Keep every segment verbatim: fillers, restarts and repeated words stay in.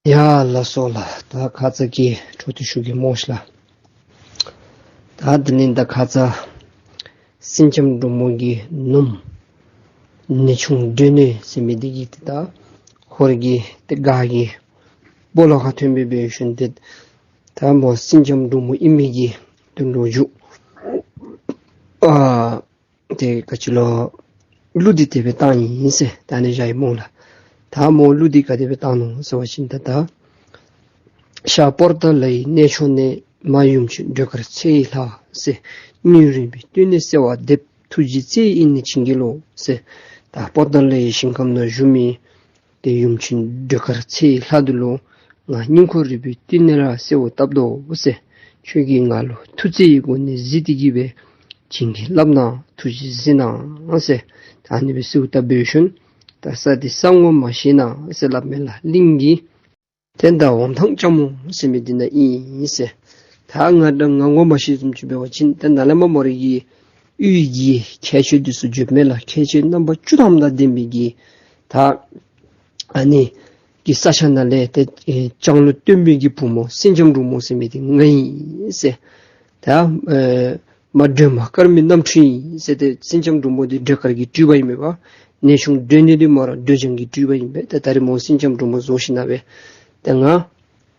ཡ་ལགས་སོ་ལགས། ད་ཁ་ཙ་གི་འཕྲོ་མཐུད་ཞུ་གེ་སྨོ་ཤིག་ལགས། ད་དེ་ལས་ད་ཁ་ཙ་སེང་ལྕམ་འབྲུག་མོ་གི་ནུམོ་ནེའུ་ཆུང་སྒྲོན་ནེ་ཟེར་མི་འདི་གིས་ཏེ་ད་ཧོར་གྱི་ཏེ་སྒར་གྱི་སྦོ་ལོགས་ཁར་ཐོན་སྦེ་འབད་ཞིནམ་ཏེ་ད་མོ་སེང་ལྕམ་འབྲུག་མོ་ཨིན་མི་གི་ཏེ་ལོ་རྒྱུས་ཨ་ཏེ་ག་ཅི་ལོ་གླུ་འདི་དེ་སྦེ་བཏང་ཡི་ཟེར་ད་ནི་བཞག་ཡི་སྨོ་ལགས། ད་མོ་གླུ་འདི་ག་དེ་སྦེ་བཏང་ནུག་ཟེར་བ་ཅིན་ད་ད་ཤར་པོ་ཏ་ལའི་གནས་མཆོག་ནས། མར་ཡུམ་ཆེན་སྒྲོལ་དཀར་ཚེ་ཡི་ལྷ་ཟེར། སྙིང་རུས་པའི་གཏིང་ནས་གསོལ་བ་འདེབས། ཐུགས་རྗེའི་རྩེ་ཡིས་ནི་བྱིན་གྱིས་རློབས་ཟེར། ད་པོ་ཏ་ལའི་ཞིང་ཁམས་ནང་བཞུགས་མི་ཏེ་ཡུམ་ཆེན་སྒྲོལ་དཀར་ཚེ་ཡི་ལྷ་འདི་ལུ་ང་སྙིང་ཁོང་རུས་པའི་གཏིང་ནས་ར་གསོལ་བ་བཏབ་དོ་ཟེར། ཁྱོད་ཀྱིས་ང་ལུ་ཐུགས་བརྩེ་ཡི་སྒོ་ནས་གཟིགས་ཏེ་གི་སྦེ་བྱིན་གྱིས་བརླབ་གནང་། ཐུགས་རྗེས་གཟིགས་གནང་ཟེར། ད་ཨ་ནི་སྦེ་གསོལཝ་བཏབ་འབད་ཞིནམ་ད་ས་འདི་ས་ངོ་མ་ཤེས་ན་ཟེར་སླབ་མས་ལགས། གླིང་གི་ཏེ་ད་འོམ་ཐང་ལྕགས་མོ་ཟེར་མི་འདི་ནང་ཨིན་ཟེར། ད་ང་ད་ང་ངོ་མ་ཤེས་བཟུམ་ཅིག་འབད་བ་ཅིན་ད་ནཱ་ལས་མར་མོ་རའི་གི་གཡུས་ཀྱི་ཁྱད་ཆོས་འདི་ཚུ་བརྗོདཔ་མས་ལགས། ཁྱད་ཆོས་རྣམ་པ་བཅུ་ཐམ་དང་ལྡན་པའི་གི་ད་ཨ་ནི་གི་ས་ཆ་ནང་ལས་ཏེ་ཨེ་ལྕང་ལོ་སྟོན་པའི་གི་བུ་མོ་སེང་ལྕམ་འབྲུག་མོ་ཟེར་མི་འདི་ང་ཨིན་ཟེར། ད་ཨེ་མ་སྒྲོལ་མ་དཀར་མོའི་རྣམ་འཕྲུལ་ཨིན་ཟེར། ཏེ་སེང་ལྕམ་འབྲུག་མོ་འདི་སྒྲོལ་དཀར་གྱི་སྤྲུལ་པ་ཨིན་མས་པ། ནེའུ་ཆུང་སྒྲོན་ནེ་འདི་མོ་ར་སྒྲོལ་ལྗང་གི་སྤྲུལ་པ་ཨིན་པས། ཏེ་ད་རེས་མོ་སེང་ལྕམ་འབྲུག་མོ་བཟོ་ཞིནམ་སྦེ་ཏེ་ང་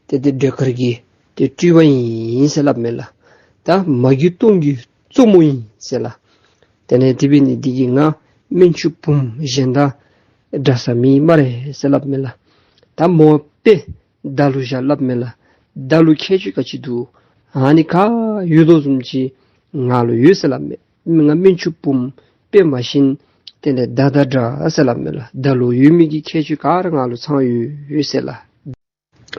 ཏེ་ཏེ་སྒྲོལ་དཀར་གྱི་ཏེ་སྤྲུལ་པ་ཨིན་ཟེར་སླབ་མས་ལགས། ད་མ་གི་སྟོང་གི་གཙོ་མོ་ཨིན་ཟེར་ལགས། དེ་ལས་དེ་འབད་ནི་འདི་གིས་ང་སྨན་ཆུང་བུམོ་གཞན་དང་འདྲ་ས་མེད་སྨ་རེ་ཟེར་སླབ་མས་ལགས། ད་མོ་དཔེ་མདའ་ལུ་བཞག་སླབ་མས་ལགས། མདའ་ལུ་ཁྱད་ཆོས་ག་ཅི་འདུག། ཨ་ནི་ག་ཡོད་དོ་བཟུམ་ཅིག་ང་ལུ་ཡོད་ཟེར་སླབ་མས། ང་སྨན་ཆུང་བུམོ་དཔེ་མ་ཤེས། དེ་ལས་མདའ་དང་འདྲ་ཟེར་སླབ་མས་ལགས། མདའ་ལུ་ཡོད་མི་གི་ཁྱད་ཆོས་ག་ར་ང་ལུ་ཚང་ཡོད་ཡོད་ཟེར་ལགས།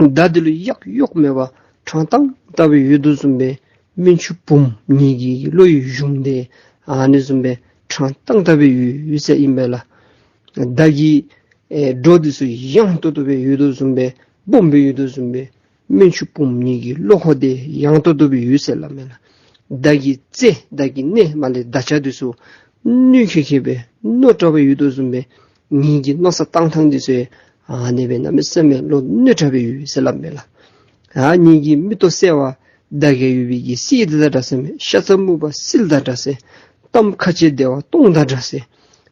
མདའ་འདི་ལུ་གཡག་གཡོག་མེད་པར་ཕྲང་ཏང་ཏ་སྦེ་ཡོད་དོ་བཟུམ་སྦེ་སྨན་ཆུང་བུམོ་ངེ་གི་བློ་ཡི་གཞུང་འདི་ཨ་ནི་བཟུམ་སྦེ་ཕྲང་ཏང་ཏ་སྦེ་ཡོད་ཡོད་ཟེར་ཨིན་པས་ལགས། མདའ་གི་ཨེ་སྒྲོ་འདི་ཚུ་ཡང་ཏོག་ཏོ་སྦེ་ཡོད་དོ་བཟུམ་སྦེ་སྦོམ་སྦེ་ཡོད་དོ་བཟུམ་སྦེ་སྨན་ཆུང་བུམོ་ངེ་གི་བློ་ཁོག་འདི་ཡང་ཏོག་ཏོ་སྦེ་ཡོད་ཟེར་སླབ་མས་ལགས། མདའ་གི་རྩེ་མདའ་གི་སྣེ་མ་ལས་མདའ་ཆ་འདི་ཚུ་རྣོ་ཁེ་ཁེ་སྦེ་རྣོ་དྲགས་སྦེ་ཡོད་དོ་བཟུམ་སྦེ་ངེ་གི་མནོ་བསམ་བཏང་ཐངས་འདི་ཚུ་ཨ་ནི་སྦེ་གནམ་མེད་ས་མེད་བློ་རྣོ་དྲགས་སྦེ་ཡོད་ཟེར་སླབ་མས་ལགས། ཨ་ངེ་གི་མིག་ཏོ་གསལ་བ་མདའ་གི་ཡོད་པའི་གི་གསེར་དང་འདྲ་ཟེར་མས། ཤ་ཚ་མུག་པ་བསིལ་དང་འདྲ་ཟེར། གཏམ་ཁ་འབྱེད་བདེ་བ་སྟོང་དང་འདྲ་ཟེར།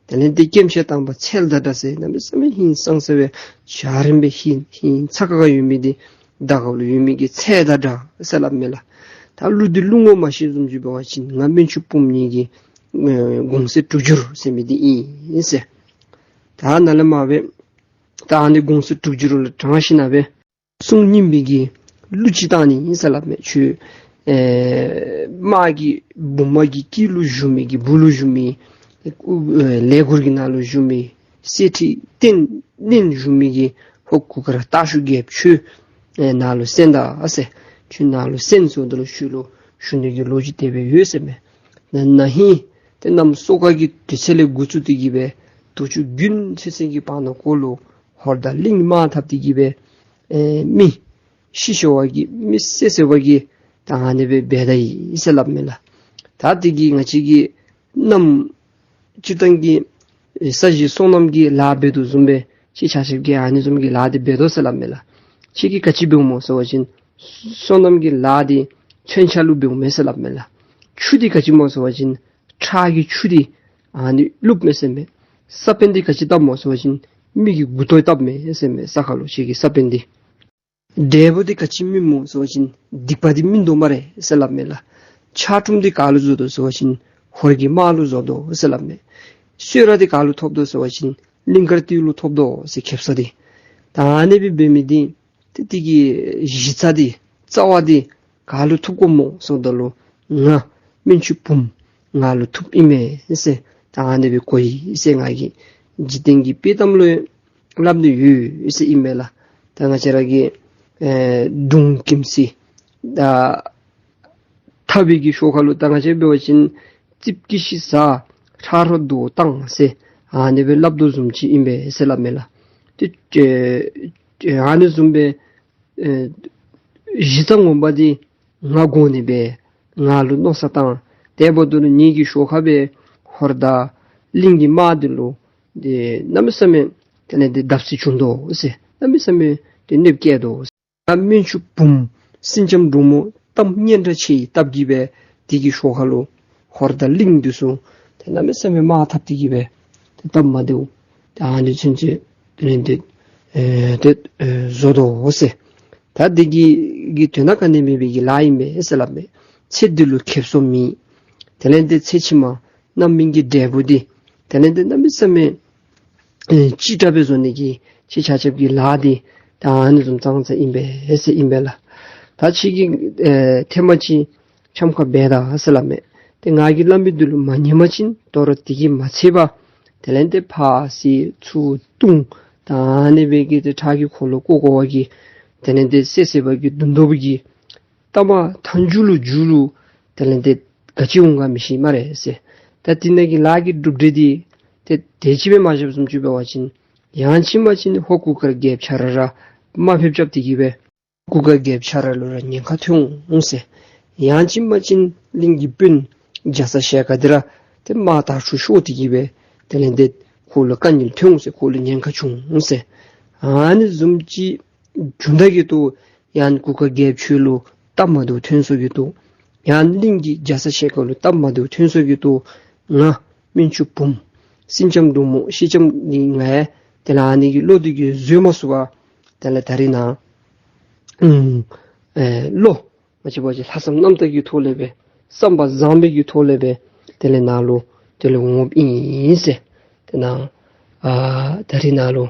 དེ་ལས་འདི་སྐེམ་བྱེད་དང་པ་ཚལ་དང་འདྲ་ཟེར། གནམ་མེད་ས་མེད་ཧིང་སངས་ས་སྦེ་འཇའ་རིསམོ་སྦེ་ཧིང་ཧིང་ཚ་ཁ་ཁ་ཡོད་མི་འདི་ད་ག་ལུ་ཡོད་མི་གི་ཚལ་དང་འདྲ་ཟེར་སླབ་མས་ལགས། ད་གླུ་འདི་གླུ་ངོ་མ་ཤེས་བཟུམ་ཅིག་འབད་བ་ཅིན་ང་སྨན་ཆུང་བུམོ་ངེ་གི་ཨེ་གུང་སེང་དྲུག་འགྱུར་ཟེར་མི་འདི་ཨིན་ཟེར། ད་ནཱ་ལས་མར་སྦེ་ད་ཨ་ནི་གུང་སེང་དྲུག་འགྱུར་ལུ་དྲངས་ཞིནམ་སྦེ་གསུང་སྙན་པའི་གི་གླུ་ཅིག་བཏང་ནི་ཨིན་ཟེར་སླབ་མས། ཁྱོད་ཨེ་དམག་གི་བུམ་གྱི་དཀྱིལ་ལུ་བཞུགས་མི་གི་སྦུག་ལུ་བཞུགས་མི་ཨེ་ལས་འགུལ་གྱི་ནང་ལུ་བཞུགས་མི་གསེར་ཁྲི་སྟེང་ནང་བཞུགས་མི་གི་ཧོར་གུར་དཀར་སྟག་ཞུ་རྒྱལཔོ་ཁྱོད་ཨེ་ནཱ་ལུ་གསན་ད་ཟེར། ཁྱོད་ནཱ་ལུ་གསན་སོངམ་ད་ལུ་ཁྱོད་ལུ་ཞུ་ནི་གི་ལོ་རྒྱུས་དེ་སྦེ་ཡོད་ཟེར་མས། ན་ན་ཧིང་ཏེ་གནམ་སོ་ཀ་གི་དུས་ཚོད་ལས་འགོ་བཙུགས་ཏེ་གི་སྦེ་དུས་ཅི་དགུན་ཚུན་ཚོད་ཀྱི་བར་ན་ཀོ་ལུ་ཧོར་དང་གླིང་དམག་འཐབ་སྟེ་གི་སྦེ་ཨེ་མི་ཤི་ཤོར་བ་གི་མི་བསད་བསད་པ་གི་ད་ཨ་ནི་སྦེ་འབད་ད་ཡི་ཟེར་སླབ་མས་ལགས། ད་དེ་གིས་ང་བཅས་ཀྱི་གནམ་སྤྱིར་བཏང་གི་ས་གཞི་སོ་ནམ་གྱི་ལཱ་འབད་དོ་བཟུམ་སྦེ་ཁྱེད་ཆ་ཁྱབ་ཀྱིས་ཨ་ནི་བཟུམ་གྱི་ལཱ་འདི་འབད་དོ་ཟེར་སླབ་མས་ལགས། ཁྱེད་ཀྱིས་ག་ཅི་འབདཝ་སྨོ་ཟེར་བ་ཅིན་སོ་ནམ་གྱི་ལཱ་འདི་མཚོན་ཆ་ལུ་འབདཝ་མས་ཟེར་སླབ་མས་ལགས། ཆུ་འདི་ག་ཅི་སྨོ་ཟེར་བ་ཅིན་ཁྲག་གི་ཆུ་འདི་ཨ་ནི་བླུགཔ་མས་ཟེར་མས། ས་བོན་འདི་ག་ཅི་བཏབ་སྨོ་ཟེར་བ་ཅིན་མི་གི་མགུ་ཏོ་བཏབ་མས་ཟེར་མས། ས་ཁ་ལུ་ཁྱེད་ཀྱིས་ས་བོན་འདི། འབྲས་བུ་འདི་ག་ཅི་སྨིན་སྨོ་ཟེར་བ་ཅིན་སྡིག་པ་འདི་སྨིན་དོ་སྨ་རེ་ཟེར་སླབ་མས་ལགས། ཆག་གྲུམ་འདི་ག་ལུ་བཟོ་དོ་ཟེར་བ་ཅིན་ཧོར་གྱི་དམག་ལུ་བཟོ་དོ་ཟེར་སླབ་མས། གསོལ་རས་འདི་ག་ལུ་ཐོབ་དོ་ཟེར་བ་ཅིན་གླིང་དཀར་སྟོད་ལུ་ཐོབ་དོ་ཟེར་ཁེབ་ས་འདི། ད་ཨ་ནི་སྦེ་འབད་མི་འདི་ཏེ་དེ་གི་གཞི་རྩ་འདི་རྩ་བ་འདི་ག་ལུ་ཐུག་དགོཔ་སྨོ་ཟེརཝ་ད་ལུ་ང་སྨན་ཆུང་བུམོ་ང་ལུ་ཐུགཔ་ཨིན་མས་ཟེར་ད་ཨ་ནི་སྦེ་གོ་ཡི་ཟེར། ང་གིས་འཇིག་རྟེན་གྱི་དཔྱེ་གཏམ་ལུ་སླབ་ནི་ཡོད་ཟེར་ཨིན་མས་ལགས། ད་ང་བཅས་ར་གི་ཨེ་གདུང་ཁྱིམ་སི་ད་འཐབ་པའི་གི་ཤོག་ཁ་ལུ་ད་ང་བཅས་འབད་བ་ཅིན་རྩིགཔ་ཀི་ཤི་ཟ་ཁྲག་རོ་རྡོ་བཏང་ཟེར་ཨ་ནི་སྦེ་སླབ་དོ་བཟུམ་ཅིག་ཨིན་པས་ཟེར་སླབ་མས་ལགས། ཏེ་ཨེ་ཨ་ནི་བཟུམ་སྦེ་ཨེ་གཞི་རྩ་ངོ་མ་འདི་ང་དགོ་ནི་སྦེ་ང་ལུ་མནོ་བསམ་བཏང་། དེ་འབདཝ་ད་ལུ་ངེ་གི་ཤོག་ཁ་སྦེ་ཧོར་དང་གླིང་གི་དམག་འདི་ལུ་ཏེ་གནམ་མེད་ས་མེད་དེ་ལས་ཏེ་བརྡབ་གསིག་བྱུང་དོ་ཟེར། གནམ་མེད་ས་མེད་ ཏེ་གནོདཔ་བཀལ་དོ། ད་སྨན་ཆུང་བུམོ་སེང་ལྕམ་འབྲུག་མོ་གཏམ་སྙན་གྲགས་ཆེ་བའི་སྟབས་ཀྱིས་སྦེ་དེ་གི་ཤུལ་ཁ་ལུ་ཧོར་དང་གླིང་འདི་ཚུ་ཏེ་གནམ་མེད་ས་མེད་དམག་འཐབ་སྟེ་གི་སྦེ་ཏེ་སྟབས་མ་བདེཝ་ཏེ་ཨ་ནི་ཚུན་ཚོད་དེ་ལས་ཏེ་ཨེ་ཏེ་ཨེ་བཟོ་དོ་ཟེར། ད་དེ་གི་གི་དོན་དག་ག་ནི་མེད་པའི་གི་ལཱ་ཨིན་པས་ཟེར་སླབ་མས། ཚེ་འདི་ལུ་ཁེབ་སང་མེད། དེ་ལས་ཏེ་ཚེ་ཕྱི་མ་རྣམ་སྨིན་གྱི་འབྲས་བུ་འདི་དེ་ལས་ཏེ་གནམ་མེད་ས་མེད་ཨེ་ཅི་དྲག་སྦེ་བཟོ་ནི་གི་ཁྱེད་ཆ་ཁྱབ་ཀྱི་ལཱ་འདི་ད་ཨ་ནི་བཟུམ་ཙང་ཙ་ཨིན་པས་ཟེར་ཨིན་པས་ལགས། ད་ཁྱེད་ཀྱིས་ཨེ་ཐེངས་མ་ཅིག་འཆམ་ཁ་འབད་ད་ཟེར་སླབ་མས། ཏེ་ང་གིས་སླབ་མི་འདི་ལུ་མ་ཉན་པ་ཅིན་དོ་རུང་དེ་གིས་མ་ཚད་པར་དེ་ལས་ཏེ་ཕར་བསད་ཚུར་བརྡུང་ད་ཨ་ནི་སྦེ་གི་ཏེ་ཁྲག་གི་འཁོར་ལོ་བསྐོར་བསྐོར་བ་གི་དེ་ལས་ཏེ་བསད་བསད་པ་གི་དུམ་དུམ་གྱི་ལྟ་མ་ཐང་མཇུག་ལུ་མཇུག་ལུ་དེ་ལས་ཏེ་ག་ཅི་འོང་ག་མི་ཤེས་སྨ་རེ་ཟེར། ད་དེ་ནང་གི་ལཱ་གི་གྲུབ་འབྲས་འདི་ཏེ་དེ་ཅིག་སྦེ་མ་བཞགཔ་བཟུམ་ཅིག་འབད་བ་ཅིན་ཡང་ཅིན་མ་ཅིན་ཧོར་གུར་དཀར་རྒྱལཔོ་ཁྱོད་ར་ར་དམའ་ཕབ་རྐྱབ་སྟེ་གི་སྦེ་གུར་དཀར་རྒྱལཔོ་ཁྱོད་ར་ལུ་ར་ཉེན་ཁ་ཐོན་འོང་ཟེར། ཡང་ཅིན་མ་ཅིན་གླིང་གི་དཔོན་རྒྱ་ཚ་ཞལ་དཀར་འདི་ར་ཏེ་དམག་དར་ཕྱུག་ཤོར་ཏེ་གི་སྦེ་དེ་ལས་ཏེ་ཁོ་ལུ་དཀའ་ངལ་ཐོན་འོང་ཟེར། ཁོ་ལུ་ཉེན་ཁ་བྱུང་འོང་ཟེར། ཨ་ནི་བཟུམ་ཅིག་བྱུང་ད་གི་ཏོ་ཡང་གུར་དཀར་རྒྱལཔོ་ཁྱོད་ལུ་སྟབས་མ་བདེཝ་ཐོན་སོང་གི་ཏོ། ཡང་གླིང་གི་རྒྱ་ཚ་ཞལ་དཀར་ལུ་སྟབས་མ་བདེཝ་ཐོན་སོང་གི་ཏོ། ང་སྨན་ཆུང་བུམོ་སེང་ལྕམ་འབྲུག་མོ་སེང་ལྕམ་འདི་ང་ཡང་དེ་ལས་ཨ་ནི་གི་བློ་འདི་གིས་བཟོད་མ་ཚུགས་པར་དེ་ལས་ད་རིས་ནཱ་ཨུམ་ཨེ་བློ་མ་ཆེ་བ་ཅིག་ལྷག་བསམ་རྣམ་དག་གི་ཐོག་ལས་སྦེ་བསམ་པ་བཟང་པོའི་གི་ཐོག་ལས་སྦེ་དེ་ལས་ནཱ་ལུ་དེ་ལས་འོངམ་ཨིན་ཟེར། དེ་ནཱ་ཨ་ད་རིས་ནཱ་ལུ་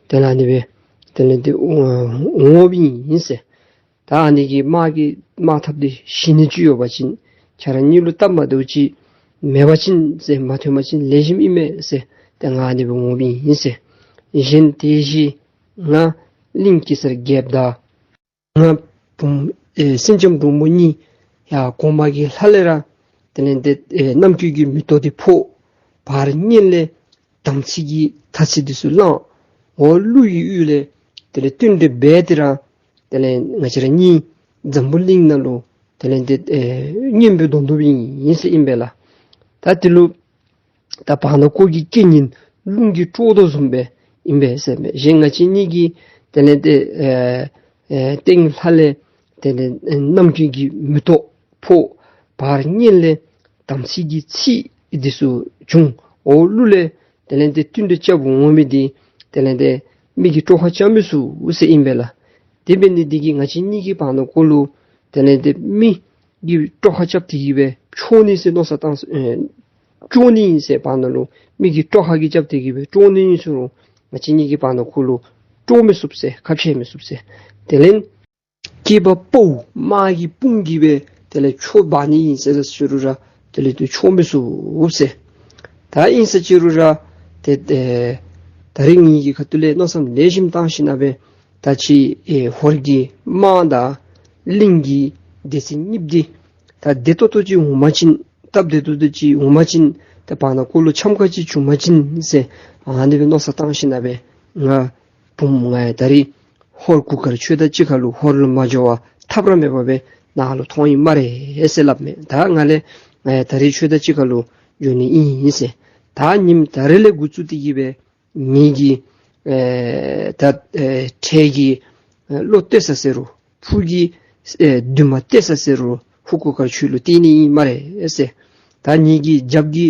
དེ་ལས་ཨ་ནི་སྦེ་དེ་ལས་འདི་འོ་འོངམ་ཨིན་ཟེར། ད་ཨ་ནི་གི་དམག་གི་དམག་འཐབ་སྟེ་ཤི་ནི་ཅིག་ཡོད་པ་ཅིན་ཁྱེད་ར་གཉིས་ལུ་སྟབས་མ་བདེཝ་ཅིག་མེད་པ་ཅིན་ཟེར་མ་ཐོན་པ་ཅིན་ལེགས་ཤོམ་ཨིན་མས་ཟེར། ཏེ་ང་ཨ་ནི་སྦེ་འོངམ་ཨིན་ཟེར། གཞན་དེ་བཞིན་ང་གླིང་གེ་སར་རྒྱལཔོ་དང་ང་བུམོ་ཨེ་སེང་ལྕམ་འབྲུག་མོ་གཉིས་ཡར་གོང་མ་གི་ལྷ་ལས་ར་དེ་ལས་ཏེ་ཨེ་རྣམ་ཀུན་གྱི་མེ་ཏོག་འདི་ཕོག། བར་གཉན་ལས་དམ་ཚིག་གི་ཐ་ཚིག་འདི་ཚུ་བླངས། འོག་ཀླུ་ཡི་ཡུལ་ལས་དེ་ལས་བསྟུན་གྲོས་འབད་དེ་ར་དེ་ལས་ང་བཅས་ར་གཉིས་འཛམ་བུ་གླིང་ནང་ལུ་དེ་ལས་ཏེ་ཨེ་གཉེན་སྦེ་སྡོད་སྡོདཔ་ཨིན་ཟེར་ཨིན་པས་ལགས། ད་དེ་ལུ་ད་བར་ན་ཀོ་གི་རྐྱེན་ངན་རླུང་གིས་དཀྲོགས་དོ་བཟུམ་སྦེ་ཨིན་པས་ཟེར་མས། གཞན་ང་བཅས་གཉིས་ཀྱིས་དེ་ལས་ཏེ་ཨེ་ཨེ་སྟེང་ལྷ་ལས་དེ་ལས་ཨེ་རྣམ་ཀུན་གྱི་མེ་ཏོག་ཕོག། བར་གཉན་ལས་དམ་ཚིག་གི་ཚིག་འདི་ཚུ་བྱུང་། འོག་ཀླུ་ལས་དེ་ལས་ཏེ་བསྟུན་གྲོས་རྐྱབ་འོང་མི་འདི་དེ་ལས་ཏེ་མི་གིས་དཀྲོག་ཁ་རྐྱབ་མི་ཚུགས་ཟེར་ཨིན་པས་ལགས། དེ་འབད་ནི་འདི་གིས་ང་བཅས་གཉིས་ཀྱི་བར་ན་ཀོ་ལུ་དེ་ལས་ཏེ་མི་གིས་དཀྲོག་ཁ་རྐྱབ་སྟེ་གི་སྦེ་འཕྲོག་ནི་ཟེར་མནོ་བསམ་བཏང་ཨེ་དཀྲོག་ནི་ཨིན་ཟེར། བར་ན་ལུ་མི་གིས་དཀྲོག་ཁ་གིས་རྐྱབ་སྟེ་གི་སྦེ་དཀྲོག་ནི་ཨིན་ཟེར་རུང་ང་བཅས་གཉིས་ཀྱི་བར་ན་ཀོ་ལུ་དཀྲོག་མི་ཚུགས་ཟེར། ཁ་འཕྱལ་མི་ཚུགས་ཟེར། དེ་ལས་སྐྱེས་པ་ཕོ་དམག་གི་དཔུང་གིས་སྦེ་དེ་ལས་འཕྲོག་འབག་ནི་ཨིན་ཟེར་ཟེར་རུང་ར་དེ་ལས་ཏེ་འཕྲོག་མི་ཚུགས་ཟེར། ད་ཨིན་ཟེར་ཅི་རུང་ར་ཏེ་ཏེ་ད་རིས་ངེ་གི་ཁ་ཐུག་ལས་མནོ་བསམ་ལེགས་ཤོམ་བཏང་ཞིནམ་ལས་ད་ཅི་ཨེ་ཧོར་གྱི་དམག་དང་གླིང་གི་སྡེ་ཚན་གཉིས་འདི་ད་བདེ་ཏོག་ཏོ་ཅིག་འོང་པ་ཅིན་སྟབས་བདེ་ཏོག་ཏོ་ཅིག་འོང་པ་ཅིན་ད་བར་ན་ཀོ་ལུ་འཆམ་ཁ་ཅིག་བྱུང་པ་ཅིན་ཟེར་ཨ་ནི་སྦེ་མནོ་བསམ་བཏང་ཞིནམ་ལས་ང་བུམོ་ང་ཡང་ད་རིས་ཧོར་གུར་དཀར་ཁྱོད་དང་གཅིག་ཁར་ལུ་ཧོར་ལུ་མ་འགྱོ་བར་ཐབས་ར་མེད་པ་སྦེ་ནཱ་ལུ་ཐོན་ཡི་སྨ་རེ་ཟེར་སླབ་མས། ད་ང་ལས་ང་ཡང་ད་རིས་ཁྱོད་དང་གཅིག་ཁར་ལུ་འགྱོ་ནི་ཨིན་ཟེར། ད་ཉིནམ་ད་རིས་ལས་འགོ་བཙུགས་ཏེ་གི་སྦེ་ངེ་གི་ཨེ་ད་ཨེ་ཁྲལ་གྱི་ཨེ་བློ་གཏད་ས་ཟེར་རུང་ཕུགས་ཀྱི་ཨེ་འདུན་མ་གཏད་ས་ཟེར་རུང་ཧོར་གུར་དཀར་ཁྱོད་ལུ་གཏད་ནི་ཨིན་སྨ་རེ་ཟེར། ད་ངེ་གི་རྒྱབ་ཀྱི་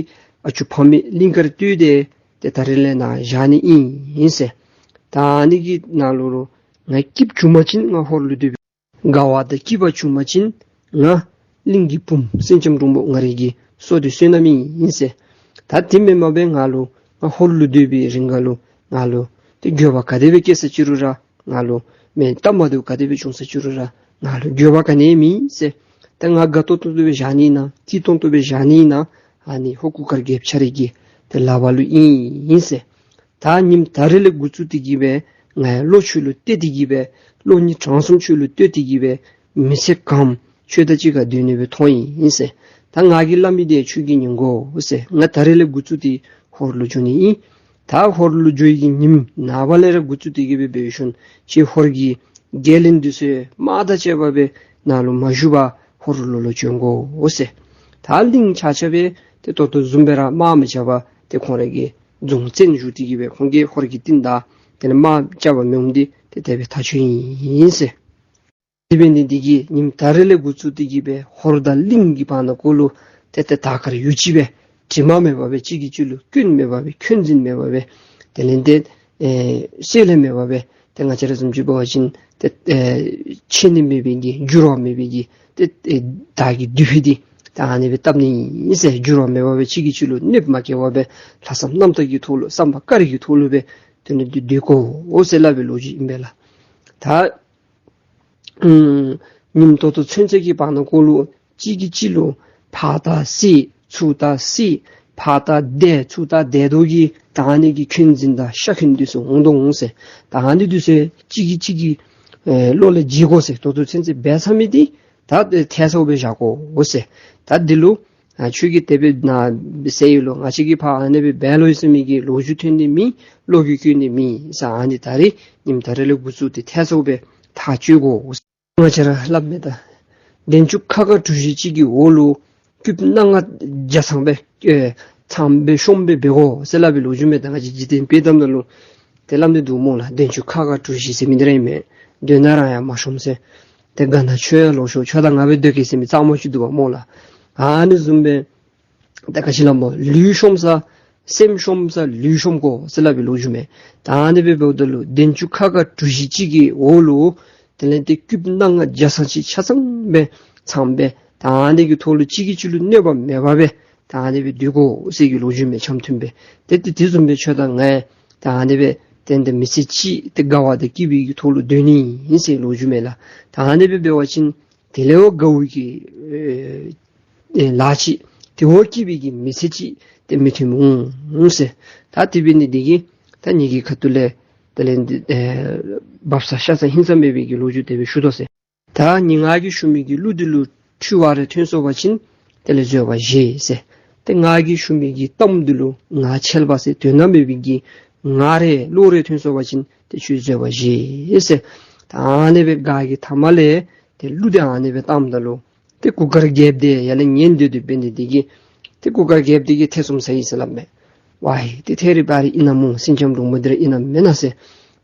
ཨ་ཅོ་ཕ་མེས་གླིང་དཀར་སྟོད་འདི་ཏེ་ད་རིས་ལས་ནཱ་བཞག་ནི་ཨིན་ཟེར། ད་ཨ་ནི་གི་ནང་ལུ་རུང་ང་སྐྱིདཔ་བྱུང་པ་ཅིན་ང་ཧོར་ལུ་སྡོད་པའི་དགའ་བ་དང་སྐྱིད་པ་བྱུང་པ་ཅིན་ང་གླིང་གི་བུམོ་སེང་ལྕམ་འབྲུག་མོ་ང་རའི་གི་སྲོག་འདི་བསོད་ནམས་ཨིན་ཟེར། ད་དེ་མེན་པར་སྦེ་ང་ལུ་ང་ཧོར་ལུ་སྡོད་པའི་རིང་ཁ་ལུ་ང་ལུ་ཏེ་འགྱོད་པ་ག་དེ་སྦེ་སྐྱེ་ས་ཅི་རུང་ར་ང་ལུ་མི་སྟབས་མ་བདེཝ་ག་དེ་སྦེ་བྱུང་ས་ཅི་རུང་ར་ང་ལུ་འགྱོད་པ་ག་ནི་ཡང་མེད་ཟེར། ད་ང་དགའ་ཏོག་ཏོ་སྦེ་བཞག་ནི་ཨིན་ན་སྐྱིད་ཏོང་ཏོ་སྦེ་བཞག་ནི་ཨིན་ན་ཨ་ནི་ཧོར་གུར་དཀར་རྒྱལཔོ་ཁྱོད་རའི་གི་ཏེ་ལག་པ་ལུ་ཨིན་ཟེར། ད་ཉིནམ་ད་རིས་ལས་འགོ་བཙུགས་ཏེ་གི་སྦེ་ང་ཡང་བློ་ཁྱོད་ལུ་གཏད་དེ་གི་སྦེ་བློ་སྙིང་བྲང་གསུམ་ཁྱོད་ལུ་གཏད་དེ་གི་སྦེ་མི་ཚེ་གང་ཁྱོད་དང་གཅིག་ཁར་སྡོད་ནི་སྦེ་ཐོན་ཡི་ཟེར། ད་ང་གིས་སླབ་མི་འདི་ཁྱོད་ཀྱིས་ཉན་དགོ་ཟེར། ང་ད་རིས་ལས་འགོ་བཙུགས་ཏེ་ཧོར་ལུ་འགྱོ་ནི་ཨིན། ད་ཧོར་ལུ་འགྱོ་ཡི་གི་ཉིནམ་ནངས་པ་ལས་ར་འགོ་བཙུགས་ཏེ་གི་སྦེ་འབད་ཞིནམ་ཁྱོད་ཧོར་གྱི་རྒྱལ་བློན་འདི་ཚུ་དམག་དང་བཅས་པ་སྦེ་ནཱ་ལུ་མ་བཞུགས་པར་ཧོར་ལུ་ལོག་བྱོན་དགོ་ཟེར། ད་གླིང་ཆ་ཁྱབ་སྦེ་ཏེ་ད་ལྟོ་བཟུམ་སྦེ་ར་དམག་མི་རྐྱབ་པར་ཏེ་ཁོང་རའི་གི་རྫོང་བཙན་བཞུགས་ཏེ་གི་སྦེ་ཁོང་གིས་ཧོར་གྱི་རྟིང་བདའ་དེ་ལས་དམག་རྐྱབ་པར་མི་འོང་སྟེ་ཏེ་ དེ་སྦེ་ཐག་ཆོད་ཡི་ཟེར། དེ་འབད་ནི་འདི་གིས་ཉིནམ་ད་རེས་ལས་འགོ་བཙུགས་ཏེ་གིས་སྦེ་ཧོར་དང་གླིང་གི་བར་ན་གུ་ལུ་ཏེ་ཏེ་དར་དཀར་ཡོ་བྱད་སྦེ་དྲི་མ་མེད་པ་སྦེ་གཅིག་གིས་གཅིག་ལུ་སྐྱོན་མེད་པ་སྦེ་འཁོན་འཛིན་མེད་པ་སྦེ་དེ་ལས་ཏེ་ཨེ་བསྲེ་བསླད་མེད་པ་སྦེ་ཏེ་ང་བཅས་ར་བཟུམ་ཅིག་འབད་བ་ཅིན་ཏེ་ཨེ་ཕྱེ་ནི་མེད་པའི་གི་འགྱུར་བ་མེད་པའི་གི་ཏེ་ཨེ་དར་གྱི་མདུད་པ་འདི་ད་ཨ་ནི་སྦེ་བཏབ་ནི་ཨིན་ཟེར། འགྱུར་བ་མེད་པ་སྦེ་གཅིག་གིས་གཅིག་ལུ་གནོདཔ་མ་བཀལ་བར་སྦེ་ལྷག་བསམ་རྣམ་དག་གི་ཐོག་ལུ་བསམ་པ་དཀར་གྱི་ཐོག་ལུ་སྦེ་དེ་ནི་འདི་སྡོད་དགོ་འོང་ཟེར་སླབ་པའི་ལོ་རྒྱུས་ཨིན་པས་ལགས། ད་ཨམ་ཉིནམ་ད་ལྟོ་ཚུན་ཚོད་ཀྱི་བར་ན་གུ་ལུ་གཅིག་གིས་གཅིག་ལུ་ཕར་ད་བསད་ཚུར་ད་བསད་ཕར་ད་བརྡེག་ཚུར་ད་བརྡེག་དོ་གི་ད་ཨ་ནི་གི་འཁོན་འཛིན་དང་ཤ་འཁོན་འདི་ཚུ་འོང་དོ་འོང་ཟེར། ད་ཨ་ནི་འདི་ཚུ་གཅིག་གིས་གཅིག་གི་ཨེ་བློ་ལས་བརྗེད་དགོ་ཟེར། ད་ལྟོ་ཚུན་ཚོད་འབད་ཚར་མི་འདི་ད་ཨེ་ཐལ་སོང་སྦེ་བཞག་དགོ་འོང་ཟེར། ད་འདི་ལུ་ཨ་ཁྱོད་ཀྱིས་དེ་སྦེ་ན་ཟེར་ཡི་ལོ། ང་བཅས་ཀྱིས་ཕར་ཨ་ནི་སྦེ་འབད་ལོ་ཡི་ཟེར་མི་གི་ལོ་རྒྱུས་ཐོན་ནི་མེད། བློ་གིས་སྐྱོན་ནི་མེད་ཟེར། ཨ་ནི་ད་རེས་ཉིནམ་ད་རེས་ལས་འགོ་བཙུགས་ཏེ་ཐལ་སོང་སྦེ་ཐག་གཅོད་དགོ་འོང་ཟེར། ང་བཅས་ར་སླབ་མས། ད་གདན་ཆུ་ཁ་ཁ་གྲུ་བཞི་ཅིག་གི་འོག་ལུ་སྐུདཔ་སྣ་ལྔ་བརྒྱ་ཚང་སྦེ་ཨེ་ཚང་སྦེ་ཤོམ་སྦེ་འབད་དགོ་ཟེར་སླབ་པའི་ལོ་རྒྱུས་མས། ད་ང་བཅས་འཇིག་རྟེན་དཔྱེ་གཏམ་ནང་ལུ་ཏེ་སླབ་སྟེ་འདུག་སྨོ་ལགས། གདན་ཆུ་ཁ་ཁ་གྲུ་བཞི་ཟེར་མི་འདི་ར་ཨིན་མས། སྡོད་ན་རང་ཡང་མ་ཤོམ་ཟེར། ཏེ་ག་ན་ཁྱོད་ཡང་ལོག་ཤོག། ཁྱོད་དང་ང་སྦེ་སྡོད་གེ་ཟེར་མི་གཙང་མ་ཅིག་འདུག་པ་སྨོ་ལགས། ཨ་ནི་བཟུམ་སྦེ་ད་ག་ཅི་སླབ་སྨོ། ལུས་ཤོམ་ས་སེམས་ཤོམ་ས་ལུས་ཤོམ་དགོ་ཟེར་སླབ་པའི་ལོ་རྒྱུས་མས། ད་ཨ་ནི་སྦེ་འབདཝ་ད་ལུ་གདན་ཆུ་ཁ་ཁ་གྲུ་བཞི་ཅིག་གི་འོག་ལུ་དེ་ལས་ཏེ་སྐུདཔ་སྣ་ལྔ་བརྒྱ་ཚང་ཅིག་ཆ་ཚང་སྦེ་ཚང་སྦེ་ད་ཨ་ནི་གི་ཐོག་ལུ་གཅིག་གིས་གཅིག་ལུ་གནོད་པ་མེད་པ་སྦེ་ད་ཨ་ནི་སྦེ་སྡོད་དགོ་ཟེར་གྱི་ལོ་རྒྱུས་མས། འཆམ་མཐུན་སྦེ། ཏེ་ཏེ་དེ་བཟུམ་སྦེ་ཁྱོད་དང་ང་ད་ཨ་ནི་སྦེ་ཏན་ཏན་མི་ཚེ་གཅིག་ཏེ་དགའ་བ་དང་སྐྱིད་པའི་གི་ཐོག་ལུ་སྡོད་ནི་ཨིན་ཟེར་ལོ་རྒྱུས་མས་ལགས། ད་ཨ་ནི་སྦེ་འབད་བ་ཅིན་དེ་ལས་འོ་དགའ་བའི་གི་ཨེ་ཨེ་ལཱ་ཅིག་དེ་འོ་སྐྱིད་པའི་གི་མི་ཚེ་ཅིག་ཏེ་མི་ཐོན་འོང་ཟེར། ད་དེ་འབད་ནི་འདི་གིས་ད་ངེ་གི་ཁ་ཐུག་ལས་དེ་ལས་འདི་ཨེ་འབབ་ས་ཤ་ཚ་ཧིང་ཚ་མེད་པའི་གི་ལོ་རྒྱུས་དེ་སྦེ་ཞུ་དོ་ཟེར། ད་ནི་ང་གིས་ཞུ་མི་གི་གླུ་འདི་ལུ་འཁྲུལ་བ་རེ་ཐོན་སོང་པ་ཅིན་དེ་ལས་བཟོད་པ་བཞེས་ཟེར། ཏེ་ང་གིས་ཞུ་མི་གི་གཏམ་འདི་ལུ་ང་འཆལ་བ་ཟེར་དོན་དག་མེད་པའི་གི་ང་རེ་བློ་རེ་ཐོན་སོང་པ་ཅིན་ཏེ་ཁྱོད་བཟོད་པ་བཞེས་ཟེར། ད་ཨ་ནི་སྦེ་ག་གི་ཐ་མ་ལས་ཏེ་གླུ་འདི་ཨ་ནི་སྦེ་བཏངམ་ད་ལུ་ཏེ་གུར་དཀར་རྒྱལཔོ་འདི་ཡར་ལས་ཉན་སྡོད་དེ་འབད་ནི་འདི་གིས་ཏེ་གུར་དཀར་རྒྱལཔོ་འདི་གིས་ཐེ་ཚོམ་ཟ་ཡི་ཟེར་སླབ་མས། ཝའི་ཏེ་ཐད་རི་བ་རི་ཨིན་ན་སྨོ། སེང་ལྕམ་འབྲུག་མོ་འདི་ར་ཨིན་ན་མེན་ན་ཟེར།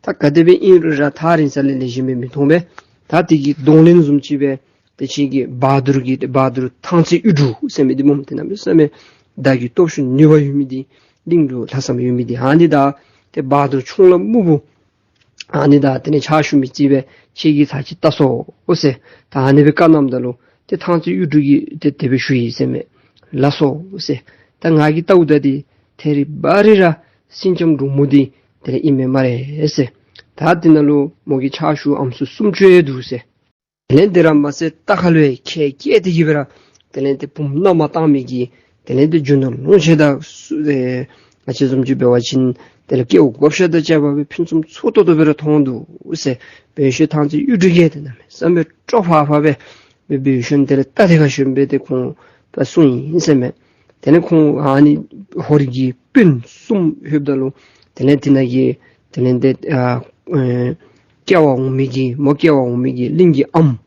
ད་ག་དེ་སྦེ་ཨིན་རུང་ར་ཐག་རིང་ས་ལས་ལེགས་ཤོམ་སྦེ་མི་མཐོང་པས། ད་དེ་གི་གདོང་ལེན་བཟུམ་ཅིག་སྦེ་ཏེ་ཁྱེད་ཀྱི་བ་དུར་གྱི་ཏེ་བ་དུར་ཐང་རྩེ་གཡུ་འབྲུག་ཟེར་མི་འདི་སྨོ། ཏེ་གནམ་མེད་ས་མེད་མདའ་གི་སྟོབས་ཤུགས་ནུས་པ་ཡོད་མི་འདི་གླིང་ལུ་ལྷག་བསམ་ཡོད་མི་འདི་ཨ་ནི་དང་ཏེ་བ་དུར་ཆུང་ལ་སྨུག་པོ་ཨ་ནི་དང་དེ་ལས་ཕྱག་ཞུ་མི་རྩིས་སྦེ་ཁྱེད་ཀྱིས་ཚར་ཅིག་བལྟ་སོང་ཟེར། ད་ཨ་ནི་སྦེ་བཀའ་གནངམ་ད་ལུ་ཏེ་ཐང་རྩེ་གཡུ་འབྲུག་གིས་ཏེ་དེ་སྦེ་ཞུ་ཡི་ཟེར་མས། ལགས་སོ་ཟེར། ད་ང་གིས་བལྟཝ་ད་འདི་ཐད་རི་བ་རི་ར་སེང་ལྕམ་འབྲུག་མོ་འདི་དེ་ལས་ཨིན་མས་སྨ་རེ་ཟེར། ད་དེ་ནང་ལུ་མོ་གི་ཕྱག་ཞུ་ཨམ་སྲུ་སུམ་ཅུ་ཡང་འདུག་ཟེར། དེ་ལས་དེ་ར་མ་ཚད་རྟ་ཁ་ལུ་ཡང་ཁལ་བཀལ་ཏེ་གིས་སྦེ་ར་དེ་ལས་ཏེ་བུམོ་མནའ་མ་བཏང་མི་གི་དེ་ལས་ཏེ་རྒྱུ་ནོར་ལོངས་སྤྱོད་དང་སུ་ཨེ་ང་བཅས་བཟུམ་ཅིག་འབད་བ་ཅིན་དེ་ལས་སྐལཝ་བགོ་བཤའ་དང་བཅས་པ་སྦེ་ཕུན་སུམ་ཚོགས་ཏོག་ཏོ་སྦེ་ར་མཐོང་འདུག་ཟེར། བོད་གཞུང་ཐང་རྩེ་གཡུ་འབྲུག་གིས་ཏེ་གནམ་མེད་ས་མེད་སྤྲོ་ཕག་ཕག་སྦེ་སྦེ་བོད་གཞུང་དེ་ལས་རྟ་དེ་ཁར་ཞོན་སྦེ་ཏེ་ཁོང་ད་སོང་ཡི་ཟེར་མས། དེ་ལས་ཁོང་ཨ་ནི་ཧོར་གྱི་དཔོན་གསུམ་ལྷོདཔ་ད་ལུ་དེ་ལས་དེ་ནང་གི་དེ་ལས་ཏེ་ཨ་ཨེ་སྐྱེལ་བར་འོང་མི་གི་མོ་སྐྱེལ་བར་འོང་མི་གི་གླིང་གི་ཨམ་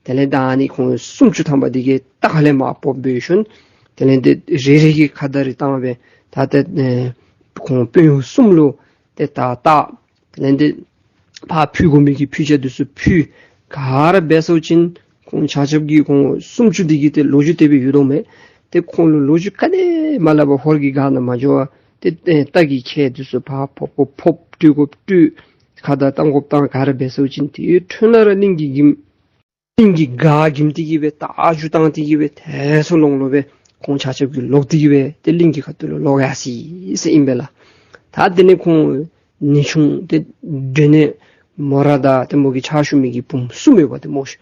དེ་ལས་ད་ཨ་ནི་ཁོང་སུམ་ཅུ་ཐམ་པ་འདི་གིས་རྟ་ཁ་ལས་མར་བབས་སྦེ་ཞིནམ་དེ་ལས་ཏེ་རེ་རེ་གིས་ཁ་བརྡ་རེ་བཏང་སྦེ་ད་ཏེ་ཨེ་ཁོང་དཔོན་གཡོག་གསུམ་ལུ་ཏེ་ད་རྟ་དེ་ལས་ཏེ་ཕར་ཕུལ་དགོ་མི་གི་ཕུལ་ཆས་འདི་ཚུ་ཕུལ། ག་ར་འབད་ཚརཝ་ཅིག་ཁོང་ཆ་ཁྱབ་ཀྱིས་ཁོང་སུམ་ཅུ་འདི་གིས་ཏེ་ལོ་རྒྱུས་དེ་སྦེ་ཡོད་དོ་མས། ཏེ་ཁོང་ལུ་ལོ་རྒྱུས་ག་ནི་མ་སླབ་པར་ཧོར་གྱི་སྒར་ནང་མ་འགྱོ་བར་ཏེ་ཨེ་རྟ་གི་ཁལ་འདི་ཚུ་ཕར་ཕབ་དགོཔ་ཕབ་སྤྲོད་དགོཔ་སྤྲོད་ཁ་བརྡ་བཏང་དགོཔ་བཏང་། ག་ར་འབད་ཚརཝ་ཅིག་ཏེ་འཕྲོ་ལས་ར་གླིང་གི་གིམ་གླིང་གི་སྒར་གིམ་སྟེ་གིས་སྦེ་རྟ་རྒྱུག་བཏང་སྟེ་གིས་སྦེ་ཐལ་སོ་ལོང་ལོང་སྦེ་ཁོང་ཆ་ཁྱབ་ཀྱིས་ལོག་སྟེ་གིས་སྦེ་ཏེ་གླིང་གི་ཁ་ཐུག་ལུ་ལོག་ཡར་སོ་ཡི་ཟེར་ཨིན་པས་ལགས། ད་དེ་ལས་ཁོང་ནེའུ་ཆུང་ཏེ་སྒྲོན་ནེ་མོ་ར་དང་ཏེ་མོ་གི་ཕྱག་ཞུ་མི་གི་བུམོ་གསུམ་ཡོདཔ་ཏེ་སྨོ་ཤིག།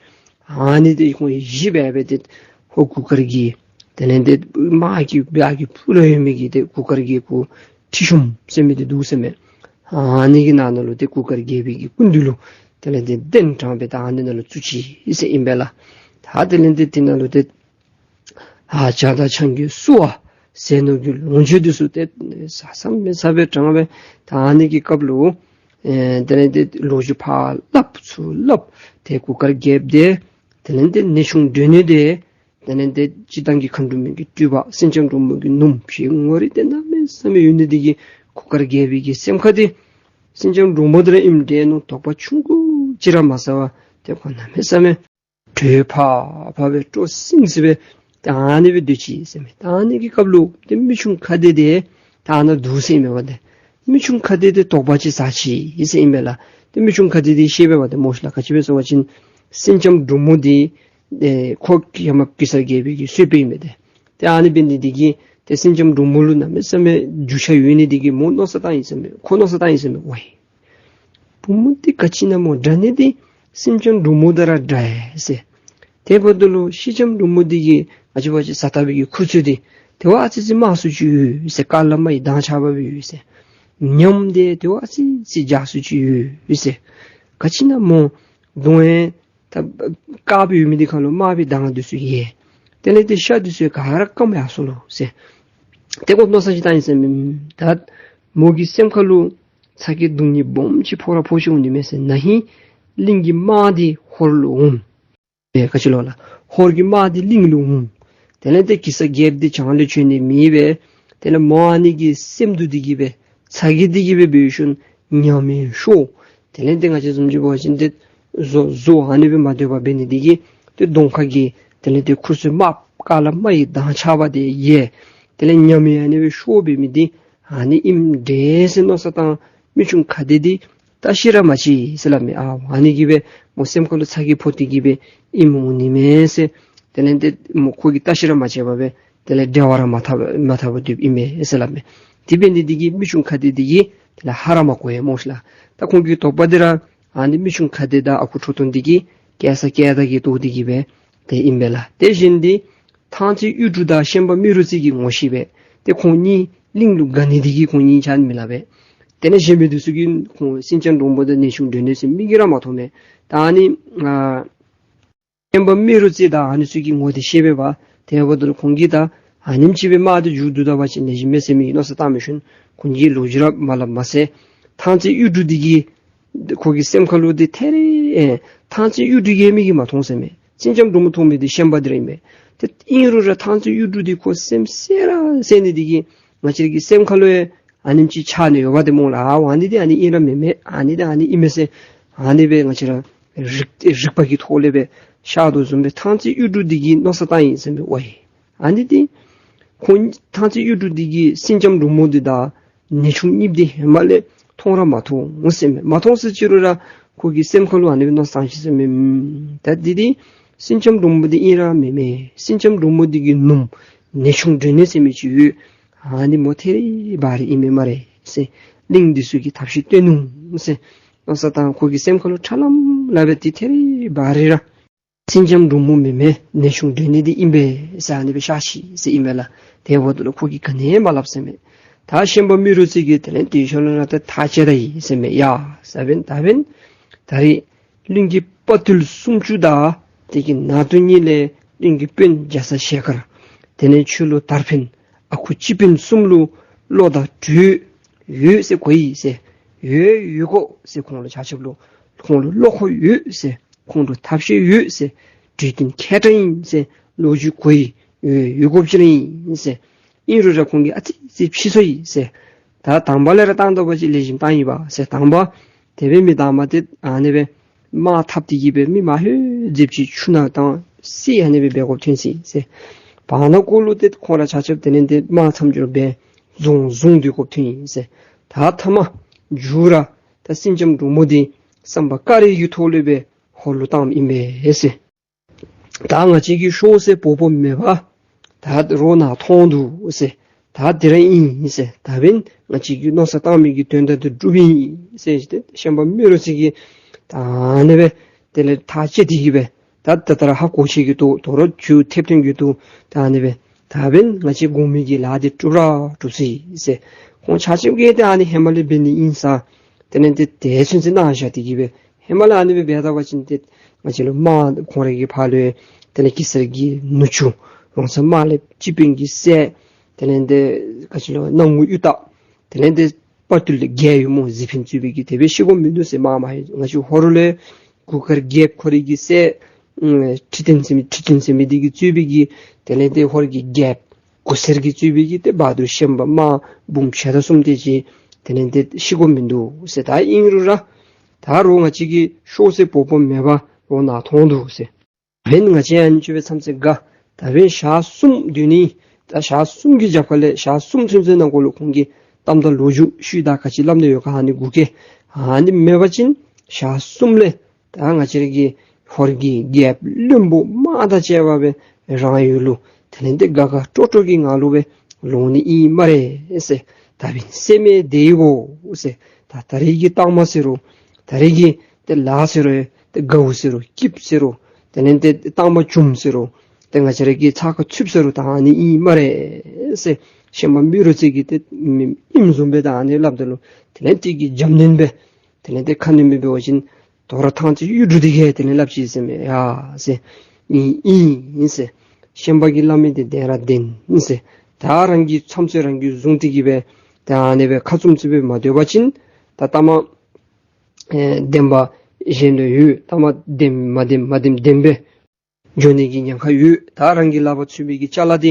ཨ་ནི་ཏེ་ཁོང་བཞི་སྦེ་སྦེ་ཏེ་ཧོར་གུར་དཀར་གྱི་དེ་ལས་ཏེ་དམག་གི་བ་གི་སྦུག་ལུ་ཡོད་མི་གི་ཏེ་གུར་དཀར་གྱི་སྐུ་ཁྲི་ཤོམ་ཟེར་མི་འདི་འདུག་ཟེར་མས། ཨ་ནི་གི་ནང་ན་ལུ་ཏེ་གུར་དཀར་རྒྱལ་པོའི་གི་སྐུ་མདུན་ལུ་དེ་ལས་ཏེ་གདན་དྲངས་སྦེ་ད་ཨ་ནི་ནང་ལུ་བཙུགས་ཅི་ཟེར་ཨིན་པས་ལགས། ད་དེ་ལས་ཏེ་དེ་ནང་ལུ་ཏེ་ཨ་ཇ་དང་ཆང་གི་བསུ་བ་ཟས་ནོར་གྱི་ལོངས་སྤྱོད་འདི་ཚུ་ཏེ་ས་ས་མེད་ས་སྦེ་དྲངས་སྦེ་ད་ཨ་ནི་གི་སྐབས་ལུ་ཨེ་དེ་ལས་ཏེ་ལོ་རྒྱུས་ཕར་སླབ་ཚུར་སླབ། ཏེ་གུར་དཀར་རྒྱལཔོ་འདི་དེ་ལས་ཏེ་ནེའུ་ཆུང་སྒྲོན་ནེ་འདི་དེ་ལས་ཏེ་སྤྱིར་བཏང་གི་མཁའ་འགྲོ་མའི་གི་སྤྲུལ་པ་སེང་ལྕམ་འབྲུག་མོ་གི་ནུམོ་ཞེས་ངོ་རིས་ཏེ་གནམ་མེད་ས་མེད་ཡོད་ནི་འདི་གིས་གུར་དཀར་རྒྱལ་པོའི་གི་སེམས་ཁ་འདི་ སེང་ལྕམ་འབྲུག་མོ་འདི་ར་ཨིནམ་འདྲས་མནོ་དོགས་པ་ཆུང་ཀུ་ཅིག་ར་མ་ཟ་བར་ཏེ་ཁོ་གནམ་མེད་ས་མེད་བྲོས་ཕར་ཕར་སྦེ་སྤྲོ་སིང་སིང་སྦེ་ད་ཨ་ནི་སྦེ་སྡོད་ཅི་ཟེར་མས། ད་ཨ་ནི་གི་སྐབས་ལུ་ཏེ་མི་ཆུང་ཁ་བདེ་དེ་ད་ཨ་ནཱ་འདུག་ཟེར་ཨིན་མས་པ་ཏེ། མི་ཆུང་ཁ་བདེ་དེ་དོགས་པ་ཅིག་ཟ་ཅི་ཟེར་ཨིན་པས་ལགས། ཏེ་མི་ཆུང་ཁ་བདེ་དེ་ཤེས་པས་པ་ཏེ་སྨོ་ཤི་ལགས། ག་ཅི་སྦེ་ཟེར་བ་ཅིན་སེང་ལྕམ་འབྲུག་མོ་འདི་ཨེ་ཁོ་ཧེ་མ་གེ་སར་རྒྱལ་པོའི་གི་གསོལ་དཔོན་ཨིན་མས་ཏེ། ཏེ་ཨ་ནི་འབད་ནི་འདི་གིས་ཏེ་སེང་ལྕམ་འབྲུག་མོ་ལུ་གནམ་མེད་ས་མེད་རྒྱུས་ཆ་ཡོད་ནི་འདི་གིས་མོ་མནོ་བསམ་བཏང་ཡི་ཟེར་མས། ཁོ་མནོ་བསམ་བཏང་ཡི་ཟེར་མས། ཝའི་བུམོ་འདི་ག་ཅི་ཨིན་ན་སྨོ། དྲག་ནི་འདི་སེང་ལྕམ་འབྲུག་མོ་དང་ར་འདྲ་ཡི་ཟེར། དེ་འབདཝ་ད་ལུ་སེང་ལྕམ་འབྲུག་མོ་འདི་གིས་ང་བཅས་འབད་བ་ཅིན་ཟ་ལྟ་བུའི་གི་ཁུ་ཚུར་འདི་དེ་བ་ཨ་ཙི་ཅིག་དམར་སུ་ཅིག་ཡོད་ཟེར། ཀ་ལ་དམར་ཡི་མདངས་ཆགས་པ་སྦེ་ཡོད་ཟེར། ཉམས་འདི་དེ་བ་ཨ་ཙི་ཅིག་འཇའ་སུ་ཅིག་ཡོད་ཟེར། ག་ཅི་ཨིན་ན་སྨོ། གདོང་ཡང་ད་དཀར་སྦེ་ཡོད་མི་འདི་ཁ་ལུ་དམར་བའི་མདངས་འདི་ཚུ་ཡལ། དེ་ལས་ཏེ་ཤ་འདི་ཚུ་ག་ར་སྐམ་ཡར་སོ་ནུག་ཟེར། ཏེ་ཁོ་མནོ་བསམ་ཅིག་བཏང་ཡི་ཟེར་མས། ད་མོ་གི་སེམས་ཁ་ལུ་ཚ་གྱང་སྡུག་བསྔལ་སྦོམ་ཅིག་ཕོག་ར་ཕོག་ཅི་འོང་ནི་མས་ཟེར། ན་ཧིང་གླིང་གི་དམག་འདི་ཧོར་ལུ་འོང་། ཨེ་ག་ཅི་ལོ་ལགས། ཧོར་གྱི་དམག་འདི་གླིང་ལུ་འོང་། དེ་ལས་ཏེ་གེ་སར་རྒྱལཔོ་འདི་བྱང་ལས་བྱོན་ནི་མེད་པས། དེ་ལས་མོ་ཨ་ནི་གི་སེམས་སྡུག་འདི་གིས་སྦེ་ཚ་གྱང་འདི་གིས་སྦེ་འབད་ཞིནམ་ཉམས་ཡང་ཤོར། དེ་ལས་ཏེ་ང་བཅས་བཟུམ་ཅིག་འབད་བ་ཅིན་ཏེ་བཟོ་བཟོ་ཨ་ནི་སྦེ་མ་སྡོད་པར་འབད་ནི་འདི་གིས་ཏེ་གདོང་ཁ་གི་དེ་ལས་ཏེ་ཁུ་ཚུར་དམར་ཀ་ལ་དམར་ཡི་མདངས་ཆགས་པ་དེ་ཡལ། དེ་ལས་ཉམས་ཡང་ཨ་ནི་སྦེ་ཤོར་འབད་མི་འདི་ཨ་ནི་ཨིནམ་འདྲས་ཟེར་མནོ་བསམ་བཏང་མི་ཆུང་ཁ་བདེ་འདི་བརྟག་ཞིབ་ར་མ་བྱས་ཟེར་སླབ་མས། ཨ་ཨ་ནི་གིས་སྦེ་མོ་སེམས་ཁ་ལུ་ཚ་གྱང་ཕོག་སྟེ་གིས་སྦེ་ཨིནམ་འོང་ནི་མས་ཟེར། དེ་ལས་ཏེ་མོ་ཁོ་གིས་བརྟག་ཞིབ་ར་མ་བྱས་པར་སྦེ་དེ་ལས་འབྲེལ་བ་ར་མ་འཐབ་མ་འཐབ་པར་སྡོདཔ་ཨིན་མས་ཟེར་སླབ་མས། དེ་འབད་ནི་འདི་གིས་མི་ཆུང་ཁ་བདེ་འདི་གིས་དེ་ལས་ཧ་ར་མ་གོ་ཡི་སྨོ་ཤི་ལགས། ད་ཁོང་གི་དོགས་པ་འདི་ར་ཨ་ནི་མི་ཆུང་ཁ་བདེ་དང་ཨ་ཁུ་ཁྲོ་ཐུང་འདི་གིས་སྐྱེལ་ས་སྐྱེལ་ད་གི་དོགས་འདི་གིས་སྦེ་ཏེ་ཨིན་པས་ལགས། དེ་བཞིན་འདི་ཐང་རྩེ་གཡུ་འབྲུག་དང་ཤན་པ་རྨེ་རུ་རྩེ་གིས་ངོ་ཤེས་པས། ཏེ་ཁོང་གཉིས་གླིང་ལུ་དགའ་ནི་འདི་གིས་ཁོང་གཉིས་ཆ་མི་སླབ་པས། དེ་ལས་གཞན་མི་འདི་ཚུ་གིས་ཁོང་སེང་ལྕམ་འབྲུག་མོ་དང་ནེའུ་ཆུང་སྒྲོན་ནེ་ཚུ་མིག་གིས་ར་མ་མཐོང་མས། ད་ཨ་ནི་ཨ་ཤན་པ་རྨེ་རུ་རྩེ་དང་ཨ་ནི་ཚུ་གིས་ངོ་འདི་ཤེས་པས་པ། དེ་འབདཝ་ད་ལུ་ཁོང་གིས་ད་ཨ་ནེམ་ཅིག་སྦེ་དམག་འདི་མཇུག་བསྡུ་ད་པ་ཅིན་ལེགས་ཤོམ་མས་ཟེར་མི་གི་མནོ་བསམ་བཏང་མི་ཤུལ་ཁོང་གིས་ལོ་རྒྱུས་ར་མ་སླབ་མ་ཚད་ཐང་རྩེ་གཡུ་འབྲུག་འདི་གིས་ཁོ་གི་སེམས་ཁ་ལུ་འདི་ཐད་རི་ཨེ་ཐང་རྩེ་གཡུ་འབྲུག་གི་མིག་གིས་མ་མཐོང་ཟེར་མས། སེང་ལྕམ་འབྲུག་མོ་མཐོང་མི་འདི་ཤན་པ་འདི་ར་ཨིན་མས། ཏེ་ཨིན་རུང་ར་ཐང་རྩེ་གཡུ་འབྲུག་འདི་ཁོ་སེམས་གསལ་ར་གསལ་ནི་འདི་གིས་ང་བཅས་ར་གི་སེམས་ཁ་ལུ་ཡང་ཨ་ནེམ་ཅིག་ཆགས་ནི་ཡོདཔ་འདི་སྨོ་ལགས། ཨ་ཨ་ནི་འདི་ཨ་ནི་ཨིན་ར་མེན་མས། ཨ་ནི་འདི་ཨ་ནི་ཨིན་མས་ཟེར་ཨ་ནི་སྦེ་ང་བཅས་ར་རིག་རིག་པ་གི་ཐོག་ལས་སྦེ་ཤར་དོ་བཟུམ་སྦེ་ཐང་རྩེ་གཡུ་འབྲུག་འདི་གིས་མནོ་བསམ་བཏང་ཡི་ཟེར་མས། ཝའི་ཨ་ནི་འདི་ཁོང་ཐང་རྩེ་གཡུ་འབྲུག་འདི་གིས་སེང་ལྕམ་འབྲུག་མོ་འདི་དང་ནེའུ་ཆུང་གཉིསཔོ་འདི་ཧེ་མ་ལས་མཐོང་ར་མ་མཐོང་ཟེར་མས། མ་མཐོང་ཟེར་ཅི་རུང་ར་ཁོ་གི་སེམས་ཁ་ལུ་ཨ་ནི་སྦེ་མནོ་བསམ་བཏང་ཅི་ཟེར་མས། ད་འདི་འདི་སེང་ལྕམ་འབྲུག་མོ་འདི་ཨིན་ར་མེན་མས། སེང་ལྕམ་འབྲུག་མོ་འདི་གི་ནུམོ་ནེའུ་ཆུང་སྒྲོན་ནེ་ཟེར་མི་ཅིག་ཡོད། ཨ་ནི་མོ་ཐད་རི་བ་རི་ཨིན་མས་སྨ་རེ་ཟེར། གླིང་འདི་ཚུ་གིས་ཐབས་ཤེས་སྟོན་ནུག་ཟེར་མནོ་བསམ་བཏང་ཁོ་གི་སེམས་ཁ་ལུ་ཁྲ་ལམ་ལམ་སྦེ་འདི་ཐད་རི་བ་རི་ར་སེང་ལྕམ་འབྲུག་མོ་མེན་མས། ནེའུ་ཆུང་སྒྲོན་ནེ་འདི་ཨིན་པས་ཟེར་ཨ་ནི་སྦེ་ཤར་ཅི་ཟེར་ཨིན་མས་ལགས། དེ་འབདཝ་ད་ལུ་ཁོ་གིས་ག་ནི་ཡང་མ་སླབ་ཟེར་མས། ད་ཤན་པ་རྨེ་རུ་རྩེ་གིས་དེ་ལས་དེའི་ཤུལ་ལས་ར་ད་ཐག་བཅད་ད་ཡི་ཟེར་མས། ཡ་ཟེར་བན་ད་བན་ད་རིས་གླིང་གི་དཔའ་བརྟུལ་སུམ་ཅུ་དང་དེ་གི་ནང་དོན་ཉིད་ལས་གླིང་གི་དཔོན་རྒྱ་ཚ་ཞལ་དཀར་དེ་ལས་ཆོས་ལུ་དར་འཕེན་ཨ་ཁུ་སྤྱི་དཔོན་གསུམ་ལུ་བློ་དང་གྲོས་ཡོད་ཟེར་གོ་ཡི་ཟེར། ཡོད་ཡོད་གོ་ཟེར། ཁོང་ལུ་ཆ་ཁྱབ་ལུ་ཁོང་ལུ་བློ་ཁོག་ཡོད་ཟེར། ཁོང་ལུ་ཐབས་ཤེས་ཡོད་ཟེར། གྲོས་བསྟུན་མཁས་དྲགས་ཨིན་ཟེར། ལོ་རྒྱུས་གོ་ཡི་ཡོད་ཡོད་གོ་ཅི་ར་ཨིན་ཟེར། ཨིན་རུང་ར་ཁོང་གིས་ཨ་ཙི་ཙི་ཕྱི་སོ་ཡི་ཟེར། ད་དང་པ་ལས་ར་བཏང་དོ་བ་ཅིན་ལེགས་ཤོམ་བཏང་ཡི་བ་ཟེར། དང་པ་དེ་སྦེ་མི་དང་པ་དེ་ཨ་ནི་སྦེ་དམག་འཐབ་སྟེ་གི་སྦེ་མི་མ་ཧེ་ཟེབ་ཅིག་ཆུ་ནང་བཏང་བསད་ཨ་ནི་སྦེ་འབད་དགོཔ་ཐོན་ཅི་ཟེར། བར་ན་གུ་ལུ་ཏེ་ཁོང་ར་ཆ་ཁྱབ་དེ་ལས་ཏེ་དམག་མཚམས་སྦྱོར་འབད་བཟུང་བཟུང་སྡོད་དགོཔ་ཐོན་ཡི་ཟེར། ད་ཐ་མ་མཇུག་ར་ད་སེང་ལྕམ་འབྲུག་མོ་འདི་བསམ་པ་བཀའ་དྲིན་གྱི་ཐོག་ལས་སྦེ་ཧོར་ལུ་བཏངམ་ཨིན་པས་ཟེར། ད་ང་བཅས་ཀྱི་ཤོག་སེར་པོ་པོ་མེད་པར་ད་རོགས་ནང་ཐོན་འདུག་ཟེར། ད་དེ་ར་ཨིན་ཟེར། ད་བན་ང་བཅས་ཀྱི་མནོ་བསམ་བཏང་མི་གི་དོན་དག་དེ་འགྲུབ་ཨིན་ཟེར་ཏེ་ཤན་པ་རྨེ་རུ་རྩེ་གིས་ད་ཨ་ནི་སྦེ་དེ་ལས་ཐག་བཅད་དེ་གི་སྦེ་ད་ད་ལྟོ་ར་ཧ་གོ་ཤེས་ཀྱི་འདུག། དོ་རུང་ཁྱོད་ཐེབས་ཐོན་གྱི་འདུག། ད་ཨ་ནི་སྦེ་ད་བན་ང་བཅས་དགོ་མི་གི་ལཱ་དེ་འགྲུབ་ར་འགྲུབ་ཅི་ཟེར། ཁོང་ཆ་ཁྱབ་ཀྱིས་ཏེ་ཨ་ནི་ཧེ་མ་ལས་འབད་ནི་ཨིན་ས། དེ་ལས་ཏེ་དེ་ཚུན་ཚོད་གནང་བཞག་སྟེ་གི་སྦེ་ཧེ་མ་ལས་ཨ་ནི་སྦེ་འབད་ད་པ་ཅིན་ཏེ་ང་བཅས་ལུ་དམག་ཁོང་རའི་གི་ཕར་ལུ་དེ་ལས་གེ་སར་གྱི་ནུ་གཅུང་རོང་ཚ་དམར་ལེབ་སྤྱི་དཔོན་གྱི་སྲས་དེ་ལས་ཏེ་ག་ཅི་ལོ་སྣང་ངུ་གཡུ་སྟག་དེ་ལས་ཏེ་དཔའ་བརྟུལ་བརྒྱད་ཡོད་སྨོ། གཟིག་འཕེན་གཙོས་པའི་གི་དེ་སྦེ་ཤི་དགོ་མི་འདུག་ཟེར། དམག་མ་ཧེ་ང་བཅས་ཧོར་ལུ་གུར་དཀར་རྒྱལཔོ་ཁོ་རའི་གི་སྲས་ཁྲི་བརྟན་ཟེར་མི་ཁྲི་བརྟན་ཟེར་མི་འདི་གིས་གཙོས་པའི་གི་དེ་ལས་ཏེ་ཧོར་གྱི་རྒྱལཔོ་གུར་སེར་གྱིས་གཙོས་པའི་གི་ཏེ་བ་དུར་ཤན་པ་དམག་འབུམ་ཕྱེད་དང་གསུམ་དེ་ཅིག་ དེ་ལས་ཏེ་ཤི་དགོཔ་མིན་འདུག་ཟེར། ད་ཨིན་རུང་ར་ད་རུང་ང་བཅས་ཀྱིས་ཤོག་ཟེར་འབོ་འབོཝ་མེད་པར་ལོག་ནཱ་ཐོན་འདུག་ཟེར། ད་འབདན་ང་བཅས་ཨ་ནི་ཅིག་སྦེ་མཚམས་ཚད་བརྒལ། ད་འབདན་ཞག་གསུམ་སྡོད་ནི། ད་ཞག་གསུམ་གྱི་རྒྱབ་ཁ་ལས་ཞག་གསུམ་ཚུན་ཚོད་ནང་འཁོད་ལུ་ཁོང་གིས་གཏམ་དང་ལོ་རྒྱུས་ཤུལ་བདའ་ག་ཅི་སླབ་ནི་ཡོད་ག་ཨ་ནི་གོ་སྐབས་ཨ་ནི་མེད་པ་ཅིན་ཞག་གསུམ་ལས་ད་ང་བཅས་ར་གི་ཧོར་གྱི་རྒྱལཔོ་བློན་པོ་དམག་དང་བཅས་པ་སྦེ་རང་ཡུལ་ལུ་དེ་ལས་ཏེ་དགའ་དགའ་སྤྲོ་སྤྲོ་གི་ངང་ལུ་སྦེ་ལོག་ནི་ཨིན་སྨ་རེ་ཟེར། ད་འབདན་སེམས་མེད་དེ་ཡི་གོ་ཟེར། ད་ད་རེས་ཀྱི་རྟགས་མ་ཟེར་རུང་ད་རེས་ཀྱི་ཏེ་ལཱ་ཟེར་རུང་ཏེ་དགའཝ་ཟེར་རུང་སྐྱིདཔ་ཟེར་རུང་དེ་ལས་ཏེ་རྟགས་མ་བྱུངམ་ཟེར་རུང་ཏེ་ང་བཅས་ར་གི་ཚ་ཁ་ཚུདཔ་ཟེར་རུང་ད་ཨ་ནི་ཨིན་སྨ་རེ་ཟེར། ཤན་པ་རྨེ་རུ་རྩེ་གིས་ཏེ་ཨིནམ་བཟུམ་སྦེ་ད་ཨ་ནི་སླབ་ད་ལུ་དེ་ལས་ཏེ་གི་འཇམ་ནན་སྦེ་དེ་ལས་ཏེ་ཁ་ནི་མི་འབད་བ་ཅིན་དོ་རུང་ཐང་རྩེ་གཡུ་འབྲུག་འདི་གིས་དེ་ལས་སླབ་ཅི་ཟེར་མས། ཡ་ཟེར། ཨིན་ཨིན་ཟེར། ཤན་པ་གིས་སླབ་མི་འདི་བདེན་ར་བདེན་ཟེར། ད་རང་གི་མཚམས་ཚོད་རང་གིས་བཟུང་སྟེ་གི་སྦེ་ད་ཨ་ནི་སྦེ་ཁ་བཙུམས་ཏེ་སྦེ་མ་སྡོད་པ་ཅིན་ད་ལྟ་མ་ཨེ་བདེན་པ་གཞན་ལུ་ཡོད། ལྟ་མ་བདེན་མ་བདེན་མ་བདེན་བདེན་སྦེ་འགྱོ་ནི་གི་ཉེན་ཁ་ཡོད། ད་རང་གི་ལག་པར་ཚུད་པའི་གི་ཅ་ལ་འདི་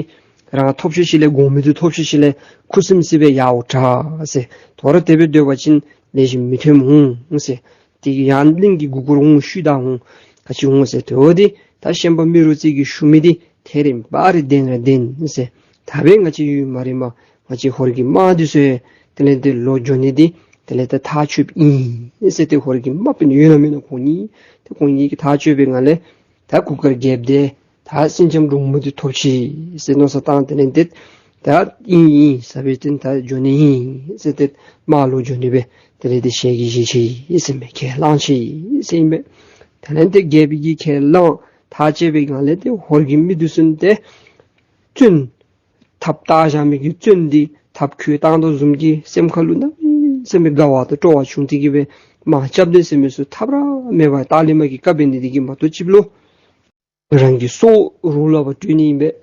རང་ཐོབ་ཤོས་ཤིག་ལས་དགོ་མི་འདི་ཐོབ་ཤོས་ཤིག་ལས་ཁུ་སིམ་སི་སྦེ་ཡར་འོང་དྲག་ཟེར། དོ་རུང་དེ་སྦེ་སྡོད་པ་ཅིན་ལེགས་ཤོམ་མི་ཐོནམ་འོང་ཟེར། དེ་གིས་ཡང་གླིང་གི་མགུ་སྐོར་འོང་ཤུལ་བདའ་འོང་ག་ཅི་འོང་ཟེར། དེ་འོ་འདི་ད་ཤན་པ་རྨེ་རུ་རྩེ་གིས་ཞུ་མི་འདི་ཐད་རི་བ་རི་བདེན་ར་བདེན་ཟེར། ད་འབདན་ང་བཅས་ཡུན་མ་རིངམ་ང་བཅས་ཧོར་གྱི་དམག་འདི་ཚུ་དེ་ལས་ཏེ་ལོག་འགྱོ་ནི་འདི་དེ་ལས་ཏེ་ཐག་ཆོདཔ་ཨིན་ཟེར། ཏེ་ཧོར་གྱི་དམག་དཔོན་ཡོད་ན་མེད་ན་ཁོང་གཉིས་ཏེ་ཁོང་གཉིས་ཀྱིས་ཐག་ཆོད་པའི་ངང་ལས་ད་གུར་དཀར་རྒྱལཔོ་འདི་ད་སེང་ལྕམ་འབྲུག་མོ་འདི་ཐོབ་ཅི་ཟེར་མནོ་བསམ་བཏང་། དེ་ལས་ཏེ་ད་ཨིན་ཨིན་ཟེར་སྦེ་ཏེ་ད་འགྱོ་ནི་ཨིན་ཟེར་ཏེ་དམག་ལོག་འགྱོ་ནི་སྦེ་དེ་ལས་ཏེ་ཞལ་གྱིས་བཞེས་ཅི་ཟེར་མས། ཁས་བླངས་ཅི་ཟེར་ཨིན་པས། དེ་ལས་ཏེ་རྒྱལཔོ་གིས་ཁས་བླངས་ཐག་བཅད་པའི་ངང་ལས་ཏེ་ཧོར་གྱི་མི་འདི་ཚུ་ཏེ་བཙོན་ཐགཔ་བཏགས་བཞག་མི་གི་བཙོན་འདི་ཐགཔ་ཁུར་བཏང་དོ་བཟུམ་གྱི་སེམས་ཁ་ལུ་གནམ་མེད་ས་མེད་དགའ་བ་དང་སྤྲོ་བ་བྱུང་སྟེ་གི་སྦེ་དམག་རྐྱབ་ནི་ཟེར་མི་ཚུ་ཐབས་ར་མེད་པར་སྟག་ལི་མ་གི་བཀའ་འབད་ནི་འདི་གིས་མ་གཏོགས་ཅིག་ལུ་རང་གི་སྲོག་རོགས་ལུ་ཕར་སྤྲོད་ནི་ཨིན་པས།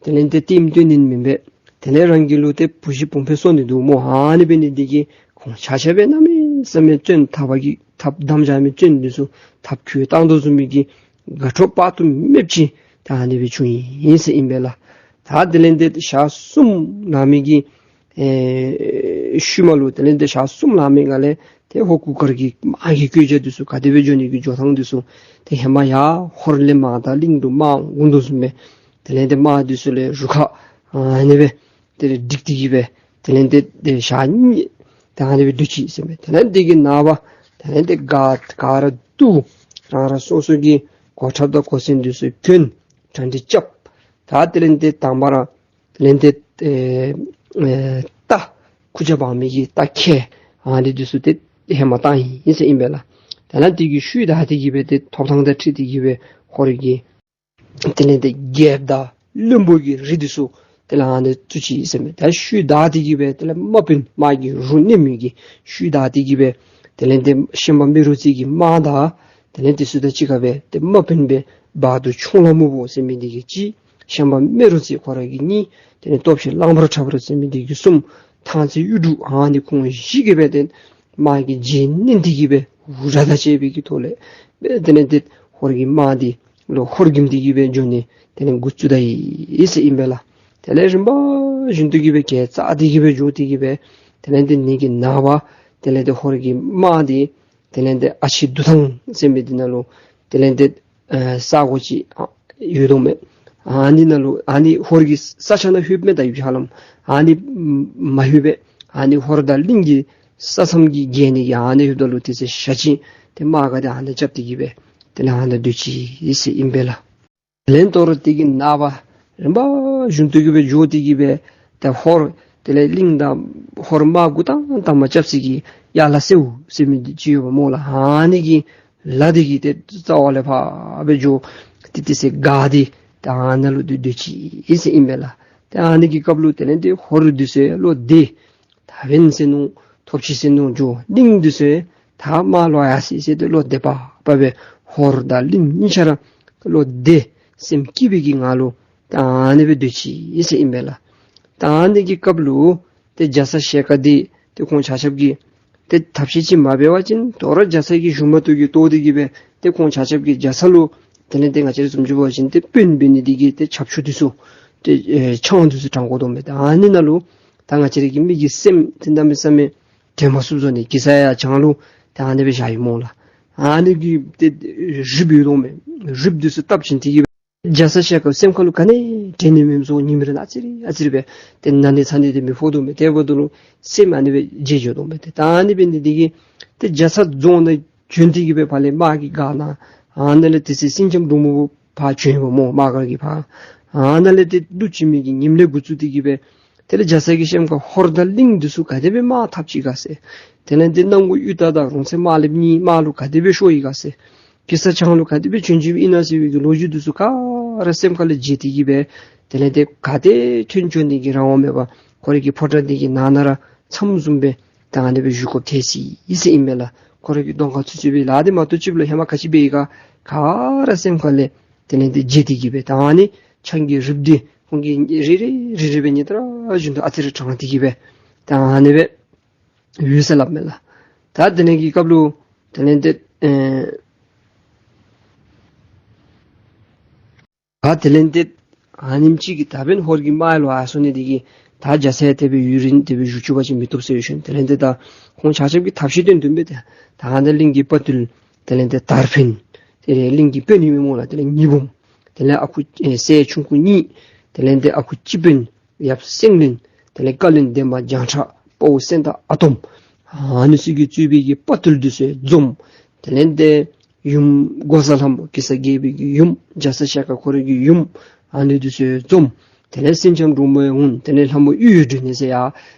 དེ་ལས་ཏེ་ལྟདམོ་སྟོན་ནི་མེན་པས། དེ་ལས་རང་གི་ལུ་ཏེ་བུ་གཞི་བུམོ་སྦེ་གསོ་ནི་འདུག་སྨོ། ཨ་ནི་འབད་ནི་འདི་གིས་ཁོང་ཆ་ཁྱབ་སྦེ་གནམ་མེད་ས་མེད་བཙོན་ཐགཔ་གིས་ཐགཔ་བསྡམས་བཞག་མི་བཙོན་འདི་ཚུ་ཐགཔ་ཁུར་བཏང་དོ་བཟུམ་མའི་གི་དགའ་སྤྲོ་དཔག་ཏུ་མེདཔ་ཅིག་ད་ཨ་ནི་སྦེ་བྱུང་ཡི་ཟེར་ཨིན་པས་ལགས། ད་དེ་ལས་ཏེ་ཞག་གསུམ་ལང་མི་གི་ཨེ་ཤུལ་མ་ལུ་དེ་ལས་ཏེ་ཞག་གསུམ་ལང་མི་ནང་ལས་ཏེ་ཧོར་གུར་དཀར་གྱི་དམག་གི་བཀོད་རྒྱ་འདི་ཚུ་ག་དེ་སྦེ་འགྱོ་ནི་གི་འགྱོ་ཐངས་འདི་ཚུ་ཏེ་ཧེ་མ་ཡར་ཧོར་ལས་མར་ད་གླིང་དུ་དམག་འོང་དོ་བཟུམ་སྦེ་དེ་ལས་ཏེ་དམག་འདི་ཚུ་ལས་རུ་ཁག་ཨ་ནི་སྦེ་དེ་ལས་བསྒྲིགས་ཏེ་གི་སྦེ་དེ་ལས་ཏེ་ཏེ་ཞག་གཉིས་ད་ཨ་ནི་སྦེ་སྡོད་ཅི་ཟེར་མས། དེ་ལས་འདི་གི་ནངས་པ་དེ་ལས་ཏེ་ག་ག་ར་བཏུལ། རང་རང་སོ་སོ་གི་གོ་ཁྲབ་དང་གོ་མཚོན་འདི་ཚུ་གྱོན། གྲ་སྒྲིག་རྐྱབ། ད་དེ་ལས་ཏེ་དང་པ་ར་དེ་ལས་ཏེ་ཨེ་ཨེ་རྟ་ཁུར་ཆ་འབག་མི་གི་རྟ་ཁལ་ཨ་ནི་འདི་ཚུ་ཏེ་ཧེ་མ་བཏང་ཡི་ཟེར་ཨིན་པས་ལགས། དེ་ལས་འདི་གི་ཤུལ་བདའ་སྟེ་གི་སྦེ་ཏེ་ཐོབ་ཐངས་དང་འཁྲིལ་ཏེ་གི་སྦེ་ཧོར་གྱི་དེ་ལས་ཏེ་རྒྱལཔོ་དང་བློན་པོ་གི་རིགས་འདི་ཚུ་དེ་ལས་ཨ་ནི་བཙུགས་ཅི་ཟེར་མས། ད་ཤུལ་བདའ་སྟེ་གི་སྦེ་དེ་ལས་དམག་དཔོན་དམག་གི་རུ་གནོན་མི་གི་ཤུལ་བདའ་སྟེ་གི་སྦེ་དེ་ལས་ཏེ་ཤན་པ་རྨེ་རུ་རྩེ་གི་དམག་དང་དེ་ལས་འདི་ཚུ་དང་གཅིག་ཁར་སྦེ་ཏེ་དམག་དཔོན་སྦེ་བར་དུ་ཆུང་ལྷ་སྨུག་པོ་ཟེར་མི་འདི་གིས་གཅིག། ཤན་པ་རྨེ་རུ་རྩེ་ཁོ་ར་གིས་གཉིས། དེ་ལས་སྟོབས་ཆེན་གླང་པོ་ཁྲ་བོ་ཟེར་མི་འདི་གིས་གསུམ། ཐང་རྩེ་གཡུ་འབྲུག་ཨ་ནི་ཁོང་བཞི་གིས་སྦེ་ཏེ་དམག་གི་རྗེས་གནོན་ཏེ་གི་སྦེ་འུར་སྒྲ་དང་བཅས་པའི་གི་ཐོག་ལས་སྦེ་དེ་ལས་ཏེ་ཧོར་གྱི་དམག་འདི་ལོག་ཧོར་འགྱམ་སྟེ་གི་སྦེ་འགྱོ་ནི་དེ་ལས་འགོ་བཙུགས་ད་ཡི་ཟེར་ཨིན་པས་ལགས། དེ་ལས་རིམ་པ་བཞིན་དུ་གི་སྦེ་གྱལ་བཅག་སྟེ་གི་སྦེ་འགྱོ་སྟེ་གི་སྦེ་དེ་ལས་ཏེ་ནི་གི་ནངས་པ་དེ་ལས་ཏེ་ཧོར་གྱི་དམག་འདི་དེ་ལས་ཏེ་ཨ་ཕྱི་འདུ་ཐང་ཟེར་མི་འདི་ནང་ལུ་དེ་ལས་ཏེ་ཨེ་ས་གོ་ཅིག་ཨ་ཡོད་དོ་མས། ཨ་ནི་ནང་ལུ་ཨ་ནི་ཧོར་གྱི་ས་ཆ་ནང་ལྷོདཔ་མས། ད་ཡུལ་ཧ་ལམ་ཨ་ནི་མ་ལྷོད་པས། ཨ་ནི་ཧོར་དང་གླིང་གི་ས་མཚམས་ཀྱི་བརྒལ་ནི་གི་ཨ་ནི་ལྷོདཔ་ད་ལུ་དེ་ཚེ་ཞག་གཅིག་ཏེ་དམག་ག་དེ་ཨ་ནི་རྐྱབ་སྟེ་གི་སྦེ་དེ་ལས་ཨ་ནི་སྡོད་ཅི་ཟེར་ཨིན་པས་ལགས། དེ་ལས་དོ་རུང་དེ་གི་ནངས་པ་རིམ་པ་བཞིན་དུ་གི་སྦེ་འགྱོ་སྟེ་གི་སྦེ་ཏེ་ཧོར་དེ་ལས་གླིང་དང་ཧོར་དམག་འགོ་དང་དང་པ་རྐྱབ་ས་གི་ཡར་ལ་སེའུ་ཟེར་མི་འདི་ཅིག་ཡོདཔ་སྨོ་ལགས། ཨ་ནི་གི་ལ་འདི་གི་ཏེ་རྩ་བ་ལས་ཕར་སྦེ་འགྱོ་སྟེ་དེ་ཚེ་ག་འདི་ད་ཨ་ནཱ་ལུ་སྡོད་སྡོད་ཅི་ཟེར་ཨིན་པས་ལགས། ཏེ་ཨ་ནི་གི་སྐབས་ལུ་དེ་ལས་ཏེ་ཧོར་འདི་ཚུ་ལོག་སྡོད། ད་འབདན་ཟེར་མནོ་ཐོབ་ཅི་ཟེར་མནོ་འགྱོ། གླིང་འདི་ཚུ་ད་དམག་ལོག་ཡར་སོ་ཡི་ཟེར་ཏེ་ལོག་སྡོད་པ་པ་སྦེ་ཧོར་དང་གླིང་གཉིས་ཆ་ར་ལོག་སྡོད་སེམས་སྐྱིད་པའི་གི་ངང་ལུ་ད་ཨ་ནི་སྦེ་སྡོད་ཅི་ཟེར་ཨིན་པས་ལགས། ད་ཨ་ནི་གི་སྐབས་ལུ་ཏེ་རྒྱ་ཚ་ཞལ་དཀར་འདི་ཏེ་ཁོང་ཆ་ཁྱབ་ཀྱིས་ཏེ་ཐབས་ཤེས་ཅིག་མ་འབད་བ་ཅིན་དོ་རུང་རྒྱ་ཚ་གི་ཞུ་མ་ཏོ་གི་ལྟོ་འདི་གིས་སྦེ་ཏེ་ཁོང་ཆ་ཁྱབ་ཀྱིས་རྒྱ་ཚ་ལུ་དེ་ལས་ཏེ་ང་བཅས་ར་བཟུམ་ཅིག་འབད་བ་ཅིན་ཏེ་དཔོན་འབད་ནི་འདི་གིས་ཏེ་ཆབ་ཆུ་འདི་ཚུ་ཏེ་ཨེ་ཆང་འདི་ཚུ་དྲང་དགོ་དོ་མས། ད་ཨ་ནི་ནང་ལུ་ད་ང་བཅས་ར་གི་མི་གི་སེམས་ཏེ་གནམ་མེད་ས་མེད་ དྲན་མ་ཚུགསཔ་བཟོ་ནི་གེ་སར་ཡང་བྱང་ལུ་ད་ཨ་ནི་སྦེ་བཞག་ཡི་སྨོ་ལགས། ཨ་ནི་གི་ཏེ་རིགཔ་ཡོད་དོ་མས། རིགཔ་འདི་ཚུ་བཏབ་བྱིན་ཏེ་གི་སྦེ་རྒྱ་ཚ་ཞལ་དཀར་སེམས་ཁ་ལུ་ག་ནི་དྲན་ནི་མེདཔ་བཟོ། ཉིནམ་རེ་ཨ་ཙི་རེ་ཨ་ཙི་རེ་སྦེ་ཏེ་ན་ནི་ཚ་ནི་དེ་མི་ཕོག་དོ་མས། དེ་འབདཝ་ད་ལུ་སེམས་ཨ་ནི་སྦེ་བརྗེད་འགྱོ་དོ་མས། ཏེ་ད་ཨ་ནི་འབད་ནི་འདི་གིས་ཏེ་རྒྱ་ཚ་རྫོང་ནང་བྱོན་ཏེ་གི་སྦེ་ཕར་ལས་དམག་གི་སྒར་ནང་ཨ་ནཱ་ལས་ཏེ་སེང་ལྕམ་འབྲུག་མོ་ཕར་བྱོན་པ་སྨོ། དམག་སྒར་གྱི་ཕར་ཨ་ནཱ་ལས་ཏེ་ལུ་ཅིག་མི་གི་ཉིནམ་ལས་འགོ་བཙུགས་ཏེ་གི་སྦེ་དེ་ལས་རྒྱ་ཚ་གི་སེམས་ཁར་ཧོར་དང་གླིང་འདི་ཚུ་ག་དེ་སྦེ་དམག་འཐབ་ཅི་ག་ཟེར། དེ་ལས་ཏེ་གནམ་སྒོ་གཡུ་སྟག་དང་རོང་ཚེ་དམར་ལེབ་གཉིས་དམག་ལུ་ག་དེ་སྦེ་ཤོར་ཡི་ག་ཟེར། གེ་སར་བྱང་ལུ་ག་དེ་སྦེ་བྱོན་བྱོནམ་ཨིན་ན་ཟེར་བའི་གི་ལོ་རྒྱུས་འདི་ཚུ་ག་ར་སེམས་ཁ་ལས་བརྗེད་དེ་གི་སྦེ་དེ་ལས་ཏེ་ག་ཏེ་ཐོན་བྱོན་ནི་གི་རང་དབང་མེད་པར་ཁོ་རའི་གི་ཕོ་བྲང་འདི་གི་ནང་ན་ར་མཚམས་བཟུམ་སྦེ་ད་ཨ་ནི་སྦེ་བཞུགས་དགོཔ་ཐལ་སི་ཨིན་ཟེར་ཨིན་མས་ལགས། ཁོ་རའི་གི་གདོང་ཁར་ཚུད་ཚུདཔ་སྦེ་ལཱ་འདི་མ་གཏོགས་ཅིག་ལུ་ཧེ་མ་ག་ཅི་འབད་ཡི་ག་ག་ར་སེམས་ཁ་ལས་དེ་ལས་ཏེ་བརྗེད་དེ་གི་སྦེ་ད་ཨ་ནི་ཆང་གི་རིགཔ་འདི་ཁོང་གིས་རེ་རེ་རེ་རེ་སྦེ་ཉིན་ལྟར་བཞིན་དུ་ཨ་ཙི་རེ་དྲངས་ཏེ་གི་སྦེ་ད་ཨ་ནི་སྦེ་ཡོད་ཟེར་སླབ་མས་ལགས། ད་དེ་ལས་ཀྱི་སྐབས་ལུ་དེ་ལས་ཏེ་ཨེ་ད་དེ་ལས་ཏེ་ཨ་ནེམ་ཅིག་གིས་ད་འབདན་ཧོར་གྱི་དམག་ལུ་ཨ་སོང་ནི་འདི་གིས་ད་རྒྱ་ཚ་དེ་སྦེ་ཡུན་རིང་དེ་སྦེ་བཞུགས་བཅུག་པ་ཅིན་མི་བཏུབ་ཟེར་ཞིནམ་དེ་ལས་ཏེ་ད་ཁོང་ཆ་ཁྱབ་ཀྱིས་ཐབས་ཤེས་བཏོན་བཏོནམ་སྦེ་ཏེ་ད་ཨ་ནི་གླིང་གི་དཔའ་བརྟུལ་དེ་ལས་ཏེ་དར་འཕེན་དེ་ལས་གླིང་གི་དཔོན་ཨིན་མས་སྨོ་ལགས། དེ་ལས་ཉི་འབུམ་དེ་ལས་ཨ་ཁུ་ཨེ་སྲས་ཆུང་ཀུ་གཉིས་དེ་ལས་ཏེ་ཨ་ཁུ་སྤྱི་དཔོན་ཡབ་སེང་བློན་དེ་ལས་བཀའ་བློན་འདན་མ་བྱང་ཁྲ་དཔའ་བོ་སེང་སྟག་ཨ་དོམ་ཨ་ནི་ཚུ་གིས་གཙོས་པའི་གི་དཔའ་བརྟུལ་འདི་ཚུ་འཛོམས། དེ་ལས་ཏེ་ཡུམ་འགོག་བཟའ་ལྷ་མོ་གེ་སར་རྒྱལ་པོའི་གི་ཡུམ་རྒྱ་ཚ་ཞལ་དཀར་ཁོ་རའི་གི་ཡུམ་ཨ་ནི་འདི་ཚུ་འཛོམས། དེ་ལས་སེང་ལྕམ་འབྲུག་མོ་ཡང་འོང་། དེ་ལས་ལྷ་མོ་གཡུ་ཡི་སྒྲོན་ནེ་ཟེར་ཡར་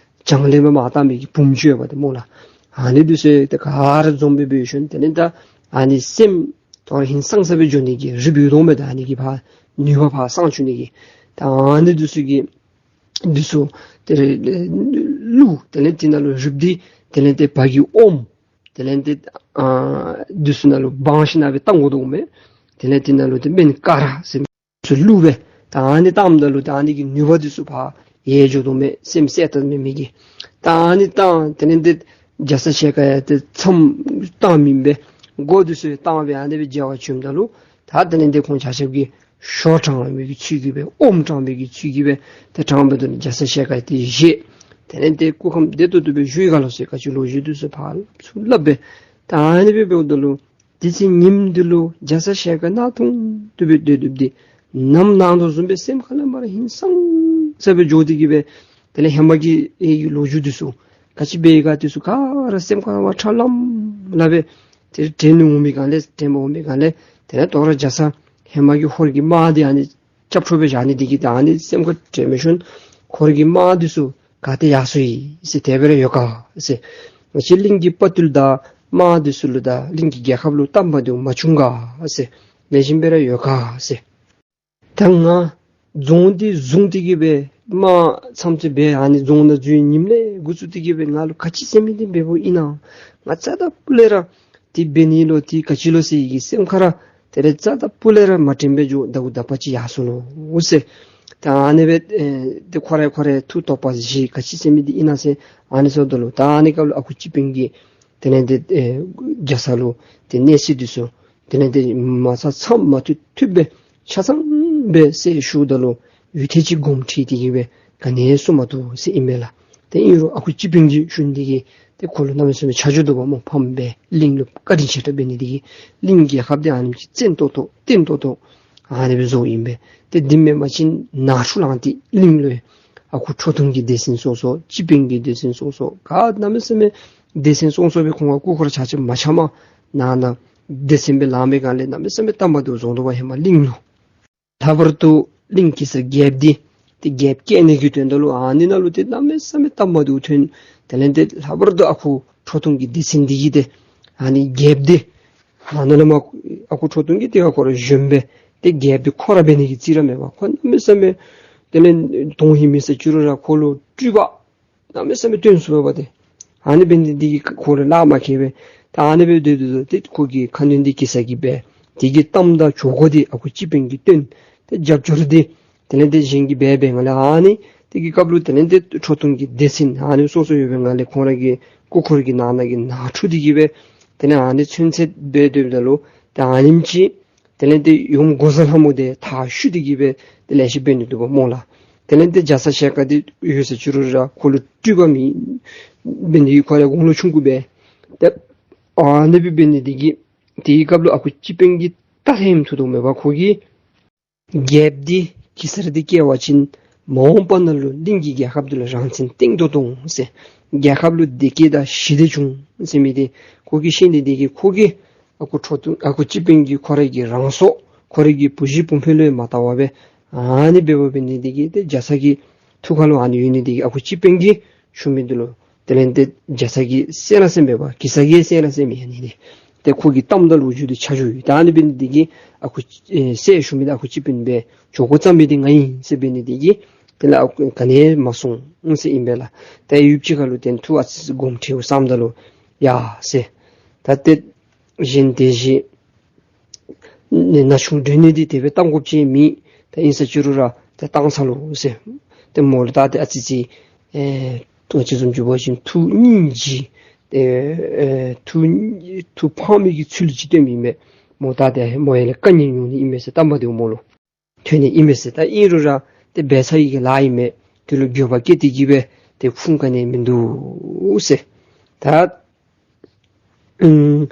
བྱང་ལས་མར་མར་བཏང་མི་གི་བུམོ་ཅིག་ཡོདཔ་འདི་སྨོ་ལགས། ཨ་ནི་འདི་ཚུ་ཏེ་ག་ར་འཛོམས་སྦེ་འབད་ཞིནམ་དེ་ལས་ད་ཨ་ནི་སེམས་དོ་རུང་ཧིང་སངས་ས་སྦེ་འགྱོ་ནི་གི་རིགཔ་ཡོད་དོ་མས། ད་ཨ་ནི་གི་ཕར་ནུས་པ་ཕར་སངས་བཅུག་ནི་གི་ད་ཨ་ནི་འདི་ཚུ་གི་འདི་ཚུ་དེ་ལས་བླུགས། དེ་ལས་དེ་ནང་ལུ་རིགཔ་འདི་དེ་ལས་ཏེ་བ་གི་ཨོམ་དེ་ལས་ཏེ་ཨ་འདི་ཚུ་ནང་ལུ་སྦང་ཞིན་ན་སྦེ་བཏང་དགོ་དོ་མས། དེ་ལས་དེ་ནང་ལུ་ཏེ་སྨན་ཀ་ར་ཟེར་མི་ཚུ་བླུགས་སྦེ་ད་ཨ་ནི་བཏངམ་ད་ལུ་ད་ཨ་ནི་གི་ནུས་པ་འདི་ཚུ་ཕར་ཡལ་འགྱོ་དོ་མས། སེམས་གསལ་དྲགས་མེད་མི་གི་ད་ཨ་ནི་བཏང་། དེ་ལས་ཏེ་རྒྱ་ཚ་ཞལ་དཀར་ཡང་ཏེ་མཚམས་བཏང་མི་སྦེ་སྒོ་འདི་ཚུ་བཏང་སྦེ་ཨ་ནི་སྦེ་མཇལ་བར་བྱོནམ་ད་ལུ་ད་དེ་ལས་ཏེ་ཁོང་ཆ་ཁྱབ་ཀྱིས་ཞོ་དྲང་བའི་གི་ཚུལ་གྱིས་སྦེ་ཨོམ་དྲང་བའི་གི་ཚུལ་གྱིས་སྦེ་ཏེ་དྲང་བའི་དོན་རྒྱ་ཚ་ཞལ་དཀར་ཏེ་བཞེས། དེ་ལས་ཏེ་སྐུ་ཁམས་བདེ་ཏོག་ཏོ་སྦེ་བཞུགས་ཡི་ག་ལོ་ཟེར་ག་ཅི་ལོ་རྒྱུས་འདི་ཚུ་ཕར་ཚུར་སླབ་སྦེ་ད་ཨ་ནི་སྦེ་འབདཝ་ད་ལུ་དེ་ཚེ་ཉིནམ་འདི་ལུ་རྒྱ་ཚ་ཞལ་དཀར་གནག་དུང་དུ་སྦེ་སྡོད་སྡོདཔ་འདི་ནམ་ནངས་དོ་བཟུམ་སྦེ་སེམས་ཁ་ལས་མར་ཧིང་སངས་ས་སྦེ་འགྱོ་སྟེ་གི་སྦེ་དེ་ལས་ཧེ་མ་གི་ཨེ་ལོ་རྒྱུས་འདི་ཚུ་ག་ཅི་འབད་ཡི་ག་འདི་ཚུ་ག་ར་སེམས་ཁར་མར་ཁྲ་ལམ་ལམ་སྦེ་ཏེ་དྲན་ནི་འོང་མི་སྒང་ལས་དྲན་པ་འོང་མི་སྒང་ལས་དེ་ལས་དོ་རུང་རྒྱ་ཚ་ཧེ་མ་གི་ཧོར་གྱི་དམག་འདི་ཨ་ནི་སྐྱབས་འགྲོ་སྦེ་བཞག་ནི་འདི་གིས་ད་ཨ་ནི་སེམས་ཁར་དྲན་མི་ཤོང་། ཧོར་གྱི་དམག་འདི་ཚུ་ག་ཏེ་ཡར་སོ་ཡི་ཟེར། དེ་སྦེ་ར་ཡོད་ག་ཟེར། ང་བཅས་གླིང་གི་དཔའ་བརྟུལ་དང་དམག་འདི་ཚུ་ལུ་དང་གླིང་གི་རྒྱལ་ཁབ་ལུ་སྟབས་མ་བདེཝ་མ་བྱུང་ག་ཟེར། ལེགས་ཤོམ་སྦེ་ར་ཡོད་ག་ཟེར། ད་ང་རྫོང་འདི་བཟུང་སྟེ་གི་སྦེ་དམག་ཚམ་ཚུ་སྦེ་ཨ་ནི་རྫོང་ནང་འཛུལ་ཉིནམ་ལས་འགོ་བཙུགས་ཏེ་གི་སྦེ་ང་ལུ་ག་ཅི་ཟེར་མི་འདི་འབདཝ་ཨིན་ན། ང་རྩ་དང་སྤུ་ལས་ར་འདི་འབད་ནི་ལོ་འདི་ག་ཅི་ལོ་ཟེར་བའི་གི་སེམས་ཁར་ར་དེ་ལས་རྩ་དང་སྤུ་ལས་ར་མ་དྲན་པར་འགྱོ་ད་འུ་ད་པ་ཅིག་ཡར་སོ་ནུག་ཟེར། ད་ཨ་ནི་སྦེ་ཨེ་ཏེ་ཁོ་ར་ཁོ་ར་ཐུགས་དོགས་པ་བཞེས། ག་ཅི་ཟེར་མི་འདི་ཨིན་ན་ཟེར་ཨ་ནི་ཟེརཝ་ད་ལུ་ད་ཨ་ནི་སྐབས་ལུ་ཨ་ཁུ་སྤྱི་དཔོན་གྱིས་དེ་ལས་ཏེ་ཨེ་རྒྱ་ཚ་ལུ་ཏེ་གནས་ཚུལ་འདི་ཚུ་དེ་ལས་ཏེ་མ་ཚ་ཚམ་མ་ཐུབ་ཐུབ་སྦེ་ཆ་ཚང་སྦེ་གསལ་ཞུཝ་ད་ལུ་ཡུད་ཐེངས་ཅིག་དགོངསམ་ཁྲེལ་ཏེ་གི་སྦེ་ག་ནི་གསུང་མ་བཏུབ་ཟེར་ཨིན་མས་ལགས། ཏེ་ཨིན་རུང་ཨ་ཁུ་སྤྱི་དཔོན་གྱི་ཞུ་ནི་འདི་གིས་ཏེ་ཁོ་ལུ་གནམ་མེད་ས་མེད་ཆ་འཇོག་འདུག་པ་སྨོ། ཕམ་སྦེ་གླིང་ལུ་བཀའ་དྲིན་ཆེ་དྲགས་འབད་ནི་འདི་གིས་གླིང་རྒྱལ་ཁབ་འདི་ཨ་ནེམ་ཅིག་བཙན་ཏོག་ཏོ་བརྟན་ཏོག་ཏོ་ཨ་ནི་སྦེ་བཟོཝ་ཨིན་པས། ཏེ་འདི་མེན་པ་ཅིན་ནང་འཁྲུག་ལངས་ཏེ་གླིང་ལུ་ཨ་ཁུ་ཁྲོ་ཐུང་གི་སྡེ་ཚན་སོ་སོ་སྤྱི་དཔོན་གྱི་སྡེ་ཚན་སོ་སོ་ག་གནམ་མེད་ས་མེད་སྡེ་ཚན་སོ་སོ་སྦེ་ཁོང་ག་སྐུ་འཁོར་ཆ་ཁྱབ་མ་ཆགས་མ་ནང་ན་སྡེ་ཚན་སྦེ་ལངས་པའི་སྒང་ལས་གནམ་མེད་ས་མེད་སྟབས་མ་བདེཝ་བཟོ་དོ་བ་ཧེ་མ་གླིང་ལུ། ལྷག་པར་དུ་གླིང་གེ་སར་རྒྱལཔོ་འདི་ཏེ་རྒྱལཔོ་བསྐོ་ནི་གི་དོན་དག་ལུ་ཨ་ནི་ནང་ལུ་ཏེ་གནམ་མེད་ས་མེད་སྟབས་མ་བདེཝ་ཐོན། དེ་ལས་ཏེ་ལྷག་པར་དུ་ཨ་ཁུ་ཁྲོ་ཐུང་གི་སྡེ་ཚན་འདི་གིས་ཏེ་ཨ་ནི་རྒྱལཔོ་འདི་ཨ་ནཱ་ལས་མར་ཨ་ཁུ་ཁྲོ་ཐུང་གིས་ཏེ་ཁོ་ར་བཞོན་སྦེ་ཏེ་རྒྱལཔོ་འདི་ཁོ་ར་འབད་ནི་གི་རྩིས་ར་མེད་པར་ཁོ་གནམ་མེད་ས་མེད་དེ་ལས་དོན་ཧིང་མེད་ས་བཅུག་རུང་ར་ཁོ་ལུ་སྤྲུལ་པ་གནམ་མེད་ས་མེད་སྟོན་ཚུགས་པས་པ་ཏེ། ཨ་ནི་འབད་ནི་འདི་གིས་ཁོ་ལུ་ལཱ་མ་ཁེལ་བས། ད་ཨ་ནི་སྦེ་སྡོད་སྡོད་སྡོད་ཏེ་ཁོ་གི་ཁ་གནོན་འདི་གེ་སར་གྱིས་འབད། དེ་གི་གཏམ་དང་གྲོས་འགོ་འདི་ཨ་ཁུ་སྤྱི་དཔོན་གྱིས་བཏོན། ཏེ་རྒྱབ་སྐྱོར་འདི་དེ་ལས་ཏེ་གཞན་གྱིས་འབད་འབད་ང་ལས་ཨ་ནི་དེ་གི་སྐབས་ལུ་དེ་ལས་ཏེ་ཁྲོ་ཐུང་གི་སྡེ་ཚན་ཨ་ནི་སོ་སོ་ཡོད་པའི་ང་ལས་ཁོང་ར་གི་སྐུ་འཁོར་གྱི་ནང་ན་གི་ནང་འཁྲུག་འདི་གིས་འབད། དེ་ལས་ཨ་ནི་ཚུན་ཚོད་འབད་སྡོདཔ་ད་ལུ་ཏེ་ཨ་ནེམ་ཅིག་དེ་ལས་ཏེ་ཡུམ་འགོག་བཟའ་ལྷ་མོ་འདི་ཐག་ཤུ་སྟེ་གི་སྦེ་ཏེ་ལེ་ཤ་འབད་ནི་འདུག་པ་སྨོ་ལགས། དེ་ལས་ཏེ་རྒྱ་ཚ་ཞལ་དཀར་འདི་ཡོད་ས་བཅུག་རུང་ར་ཁོ་ལུ་སྤྲུལ་པ་མེད། འབད་ནི་འདི་གིས་ཁོ་ར་དགུང་ལོ་ཆུང་ཀུ་སྦེ་ཏེ་ཨ་ནི་སྦེ་འབད་ནི་འདི་གིས་དེའི་སྐབས་ལུ་ཨ་ཁུ་སྤྱི་དཔོན་གྱིས་ད་ལྷོད་ཐུབ་དོ་མེད་པར་ཁོ་གིས་རྒྱལཔོ་འདི་གེ་སར་འདི་བཀལ་བ་ཅིན་མ་འོངས་པ་ནང་ལུ་གླིང་གི་རྒྱལ་ཁབ་འདི་ལུ་རང་བཙན་བཏིང་དོ་འོང་ཟེར། རྒྱལ་ཁབ་ལུ་བདེ་སྐྱིད་དང་ཞི་བདེ་འབྱུང་ཟེར་མི་འདི་ཁོ་གིས་ཤེས་ནི་འདི་གིས་ཁོ་གིས་ཨ་ཁུ་ཁྲོ་ཐུང་ཨ་ཁུ་སྤྱི་དཔོན་གྱིས་ཁོ་རའི་གི་རང་སྲོག་ཁོ་རའི་གི་བུ་གཞི་བུམོ་ལུ་མ་བལྟ་བར་སྦེ་ཨ་ནི་འབདཝ་འབད་ནི་འདི་གིས་ཏེ་རྒྱ་ཚ་གི་ཐུགས་ཁར་ལུ་ཨ་ནི་ཡོད་ནི་འདི་གིས་ཨ་ཁུ་སྤྱི་དཔོན་གྱིས་ཞུ་མི་འདི་ལུ་དེ་ལས་ཏེ་རྒྱ་ཚ་གིས་གསན་ར་གསན་མེད་པར་གེ་སར་གྱིས་གསན་ར་གསན་མི་ཨ་ནི་འདི་ཏེ་ཁོ་གིས་གཏམ་དང་ལོ་རྒྱུས་འདི་ཆ་འཇོག་ཡོད། ད་ཨ་ནི་འབད་ནི་འདི་གིས་ཨ་ཁུ་ཨེ་སྲས་ཞུ་མི་འདི་ཨ་ཁུ་སྤྱི་དཔོན་སྦེ་འགྱོ་དགོ་བསམ་མི་འདི་ང་ཨིན་ཟེར་འབད་ནི་འདི་གིས་དེ་ལས་ཨ་ཁུ་ག་ནི་མ་གསུང་ཟེར་ཨིན་པས་ལགས། ཏེ་ཡུདཔ་ཅིག་ཁར་ལུ་ཏེ་ཐུགས་ཨ་ཙི་དགོངསམ་ཁྲེལཝ་བསམ་ད་ལུ་ཡ་ཟེར། ད་ཏེ་གཞན་དེ་བཞིན་ན་ཆུང་སྡོད་ནི་འདི་དེ་སྦེ་བཏང་དགོཔ་ཅིག་མེད། ད་ཨིན་ས་ཅི་རུང་ར་ད་བཏང་ཚར་ལོ་ཟེར། ཏེ་མོ་ལུ་ད་ཏེ་ཨ་ཙི་ཅིག་ཨེ་ང་བཅས་བཟུམ་ཅིག་འབད་བ་ཅིན་ཐུགས་སྙིང་རྗེ་ཨེ་ཨེ་ཐུགས་ཐུགས་ཕངས་མི་གི་ཚུལ་ཅིག་སྟོནམ་ཨིན་པས། མོ་ད་ཏེ་མོ་ཡར་ལས་བཀའ་ཉན་འོང་ནི་ཨིན་མས་ཟེར། གཏམ་པ་འདི་མོ་ལུ་ཐོན་ནི་ཨིན་མས་ཟེར། ད་ཨིན་རུང་ར་ཏེ་འབད་ཚར་ཡི་གི་ལཱ་ཨིན་མས། དེ་ལུ་འགྱོད་པ་སྐྱེ་སྟེ་གི་སྦེ་ཏེ་ཁུངས་ག་ནི་མིན་འདུག་ཟེར། ད་ཨུམ་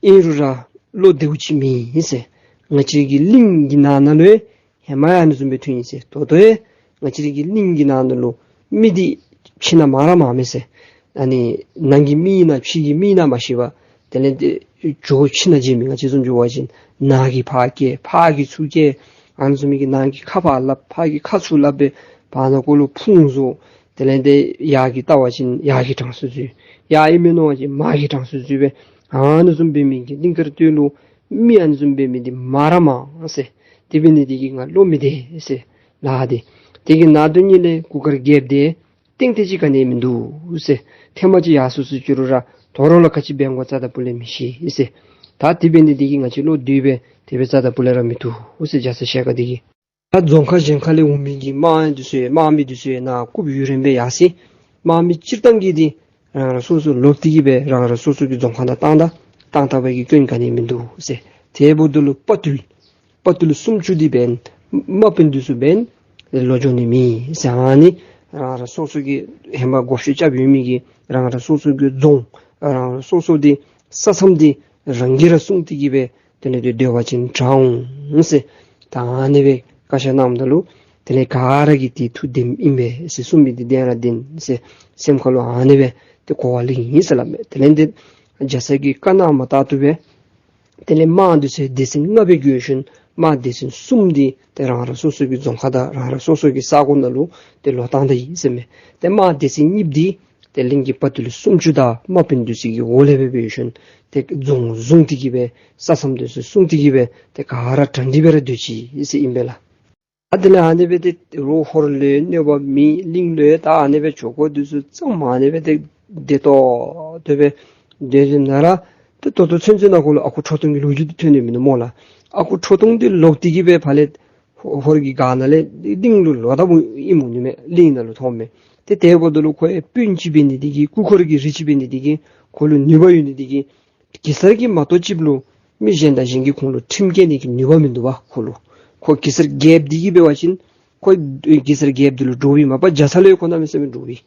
ཨིན་རུང་ར་བློ་བདེཝ་ཅིག་མེད་ཟེར། ང་བཅས་ཀྱི་གླིང་གི་ནང་ན་ལུ་ཧེ་མ་ཡང་ཨ་ནི་བཟུམ་སྦེ་ཐོན་ཡི་ཟེར། ད་ལྟོ་ཡང་ང་བཅས་ཀྱི་གླིང་གི་ནང་ན་ལུ་མི་འདི་ཕྱི་ནང་མང་ར་མང་མས་ཟེར། ཨ་ནི་ནང་གི་མི་ཨིན་ན་ཕྱི་གི་མི་ཨིན་ན་མ་ཤེས་པར་དེ་ལས་ཏེ་ཇོ་ཕྱི་ནང་འགྱེལ་མི་ང་བཅས་བཟུམ་ཅིག་འབད་བ་ཅིན་ནང་གི་ཕར་བསྐྱལ་ཕར་གི་ཚུར་བསྐྱལ་ཨ་ནི་བཟུམ་མའི་གི་ནང་གི་ཁ་ཕར་སླབ་ཕར་གི་ཁ་ཚུར་སླབ་སྦེ་བར་ན་ཁོ་ལུ་ཕུང་བཟོ། དེ་ལས་ཏེ་ཡར་གྱི་བལྟ་བ་ཅིན་ཡར་གྱི་གྲངས་སུ་འཛུལ། ཡར་ཨིན་མས་མནོ་བ་ཅིན་མར་གྱི་གྲངས་སུ་འཛུལ་སྦེ་ཨ་ནི་བཟུམ་འབད་མི་གི་གླིང་དཀར་སྟོད་ལུ་མི་ཨ་ནི་བཟུམ་འབད་མི་འདི་མང་ར་མང་ཟེར། དེ་འབད་ནི་འདི་གིས་ང་བློ་མི་བདེ་ཟེར་ལགས། ཏེ་དེ་གི་ནང་དོན་ཉིད་ལས་གུར་དཀར་རྒྱལཔོ་འདི་ཏན་ཏན་ཅིག་ག་ནི་མིན་འདུག་ཟེར། ཐེངས་མ་ཅིག་ཡར་སོང་སོང་ཅི་རུང་ར་དོ་རུང་ལུ་ག་ཅི་འབད་འོང་ག་རྩ་དང་པོ་ལས་མི་ཤེས་ཟེར། ད་དེ་འབད་ནི་འདི་གིས་ང་བཅས་བློ་བདེ་སྦེ་དེ་སྦེ་རྩ་དང་པོ་ལས་ར་མི་བཏུབ་ཟེར། རྒྱ་ཚ་ཞལ་དཀར་འདི་གིས་ད་རྫོང་ཁག་གཞན་ཁ་ལས་འོང་མི་གི་དམག་འདི་ཚུ་ཡང་དམག་མི་འདི་ཚུ་ཡང་ནཱ་བཀུག་ཡུན་རིངམོ་སྦེ་ཡར་སོ་ཡི། དམག་མི་སྤྱིར་བཏང་གིས་འདི་རང་རང་སོ་སོ་ལོག་སྟེ་གི་སྦེ་རང་རང་སོ་སོ་གི་རྫོང་ཁ་ནང་བཏང་ད་བཏང་ད་པའི་གི་སྐྱོན་ག་ནི་མིན་འདུག་ཟེར། དེ་འབདཝ་ད་ལུ་དཔའ་རྟུལ་དཔའ་རྟུལ་སུམ་ཅུ་འདི་འབདན་དམག་དཔོན་འདི་ཚུ་འབདན་ལོག་འགྱོ་ནི་མེད་ཟེར། ཨ་ནི་རང་རང་སོ་སོ་གི་ཧེ་མ་འགོ་ཤུགས་རྐྱབ་ཡོད་མི་གི་རང་རང་སོ་སོ་གི་རྫོང་རང་རང་སོ་སོ་འདི་ས་མཚམས་འདི་རང་གིས་ར་སྲུང་སྟེ་གི་སྦེ་དེ་ལས་ཏེ་སྡོད་པ་ཅིན་དྲག་འོང་ཟེར། ད་ཨ་ནི་སྦེ་བཀའ་ཤག་གནངམ་ད་ལུ་དེ་ལས་ག་ར་གིས་ཏེ་ཐུགས་བདེནམ་ཨིན་པས་ཟེར། གསུང་མི་འདི་བདེན་ར་བདེན་ཟེར་སེམས་ཁ་ལུ་ཨ་ནི་སྦེ་ཏེ་གོ་བ་ལེན་ཡི་ཟེར་སླབ་མས། དེ་ལས་ཏེ་རྒྱ་ཚ་གི་བཀའ་གནང་མ་ཐག་ཏུ་སྦེ་དེ་ལས་དམག་འདི་ཚུ་སྡེ་ཚན་ལྔ་སྦེ་བགོས་ཞིནམ་དམག་སྡེ་ཚན་གསུམ་འདི་ཏེ་རང་རང་སོ་སོ་གི་རྫོང་ཁ་དང་རང་རང་སོ་སོ་གི་ས་གོ་ནང་ལུ་ཏེ་ལོག་བཏང་ད་ཡི་ཟེར་མས། ཏེ་དམག་སྡེ་ཚན་གཉིསཔ་འདི་ཏེ་གླིང་གི་དཔའ་རྟུལ་སུམ་ཅུ་དང་དམག་དཔོན་འདི་ཚུ་གི་འོག་ལས་སྦེ་འབད་ཞིནམ་ཏེ་རྫོང་བཟུང་སྟེ་གི་སྦེ་ས་མཚམས་འདི་ཚུ་སྲུང་སྟེ་གི་སྦེ་ཏེ་ག་ར་གྲ་སྒྲིག་སྦེ་ར་སྡོད་ཅི་ཟེར་ཨིན་པས་ལགས། ཨ་དེ་ལས་ཨ་ནི་སྦེ་ཏེ་རོགས་ཧོར་ལུ་གནོད་པ་མེད། གླིང་ལུ་ད་ཨ་ནི་སྦེ་ཇོ་ཁོ་འདི་ཚུ་ཚང་མ་ཨ་ནི་སྦེ་ཏེ་བདེ་ཏོག་ཏོ་སྦེ་སྡོད་ཞིནམ་ལས་ར་ཏེ་ད་ལྟོ་ཚུན་ཚོད་ནང་འཁོད་ལུ་ཨ་ཁུ་ཁྲོ་ཐུང་གི་ལོ་རྒྱུས་འདི་ཐོན་ནི་མིན་ནུག་སྨོ་ལགས། ཨ་ཁུ་ཁྲོ་ཐུང་འདི་ལོག་སྟེ་གི་སྦེ་ཕར་ལས་ཧོ་ཧོར་གྱི་སྒར་ནང་ལས་གླིང་ལུ་ལོག་ད་འོངམ་ཨིན་མས་ནི་མས། གླིང་ནང་ལུ་ཐོནམ་མས། ཏེ་དེ་འབདཝ་ད་ལུ་ཁོ་ཡང་སྤུན་ཅིག་འབད་ནི་འདི་གིས་སྐུ་འཁོར་གྱི་རིགས་ཅིག་འབད་ནི་འདི་གིས་ཁོ་ལུ་ནུས་པ་ཡོད་ནི་འདི་གིས་གེ་སར་གྱིས་མ་གཏོགས་ཅིག་ལུ་མི་གཞན་དང་གཞན་གྱིས་ཁོང་ལུ་ཁྲིམས་བཀལ་ནི་གི་ནུས་པ་མིན་འདུག་པ་ཁོ་ལུ། ཁོ་གེ་སར་རྒྱལཔོ་འདི་གིས་འབད་བ་ཅིན་ཁོ་གེ་སར་རྒྱལཔོ་འདི་ལུ་འདྲོག་པས། མ་པ་རྒྱ་ཚ་ལུ་ཁོ་གནམ་མེད་ས་མེད་འདྲོག་པས།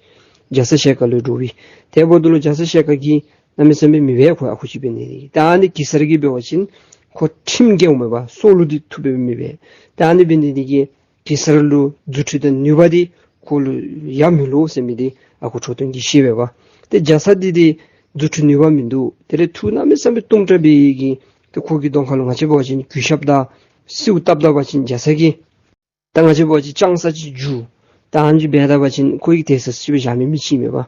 རྒྱ་ཚ་ཞལ་དཀར་ལུ་འདྲོག་པས། དེ་འབདཝ་ད་ལུ་རྒྱ་ཚ་ཞལ་དཀར་གྱིས་གནམ་མེད་ས་མེད་མི་འབད་ཁོ་ཨ་ཁུ་ཅིག་འབད་ནི་འདི་གིས། ད་ཨ་ནི་གེ་སར་གྱིས་འབད་བ་ཅིན་ཁོ་ཁྲིམས་བཀལཝ་མ་པ་སྲོག་ལུ་འདི་ཐུག་པའི་མི་འབད། ད་ཨ་ནི་འབད་ནི་འདི་གིས་གེ་སར་ལུ་རྫུ་འཕྲུལ་དང་ནུས་པ་འདི་ཁོ་ལུ་ཡ་མི་ལོ་ཟེར་མི་འདི་ཨ་ཁུ་ཁྲོ་ཐུང་གིས་ཤེས་པས་པ། ཏེ་རྒྱ་ཚ་འདི་འདི་རྫུ་འཕྲུལ་ནུས་པ་མིན་འདུག། དེ་ལས་ཐུགས་གནམ་མེད་ས་མེད་གཏུམ་དྲགས་པའི་གི་ཏེ་ཁོ་གི་གདོང་ཁ་ལུ་ང་བཅས་འབད་བ་ཅིན་གུས་ཞབས་དང་གསོལཝ་བཏབ་ད་པ་ཅིན་རྒྱ་ཚ་གིས་ད་ང་བཅས་འབད་བ་ཅིན་ཅང་ས་ཅིག་འཇུ་ད་ཨ་ནི་འབད་ད་པ་ཅིན་ཁོ་གིས་དེ་ས་ཅིག་སྦེ་བཞག་མི་མི་ཅིག་མེད་པ།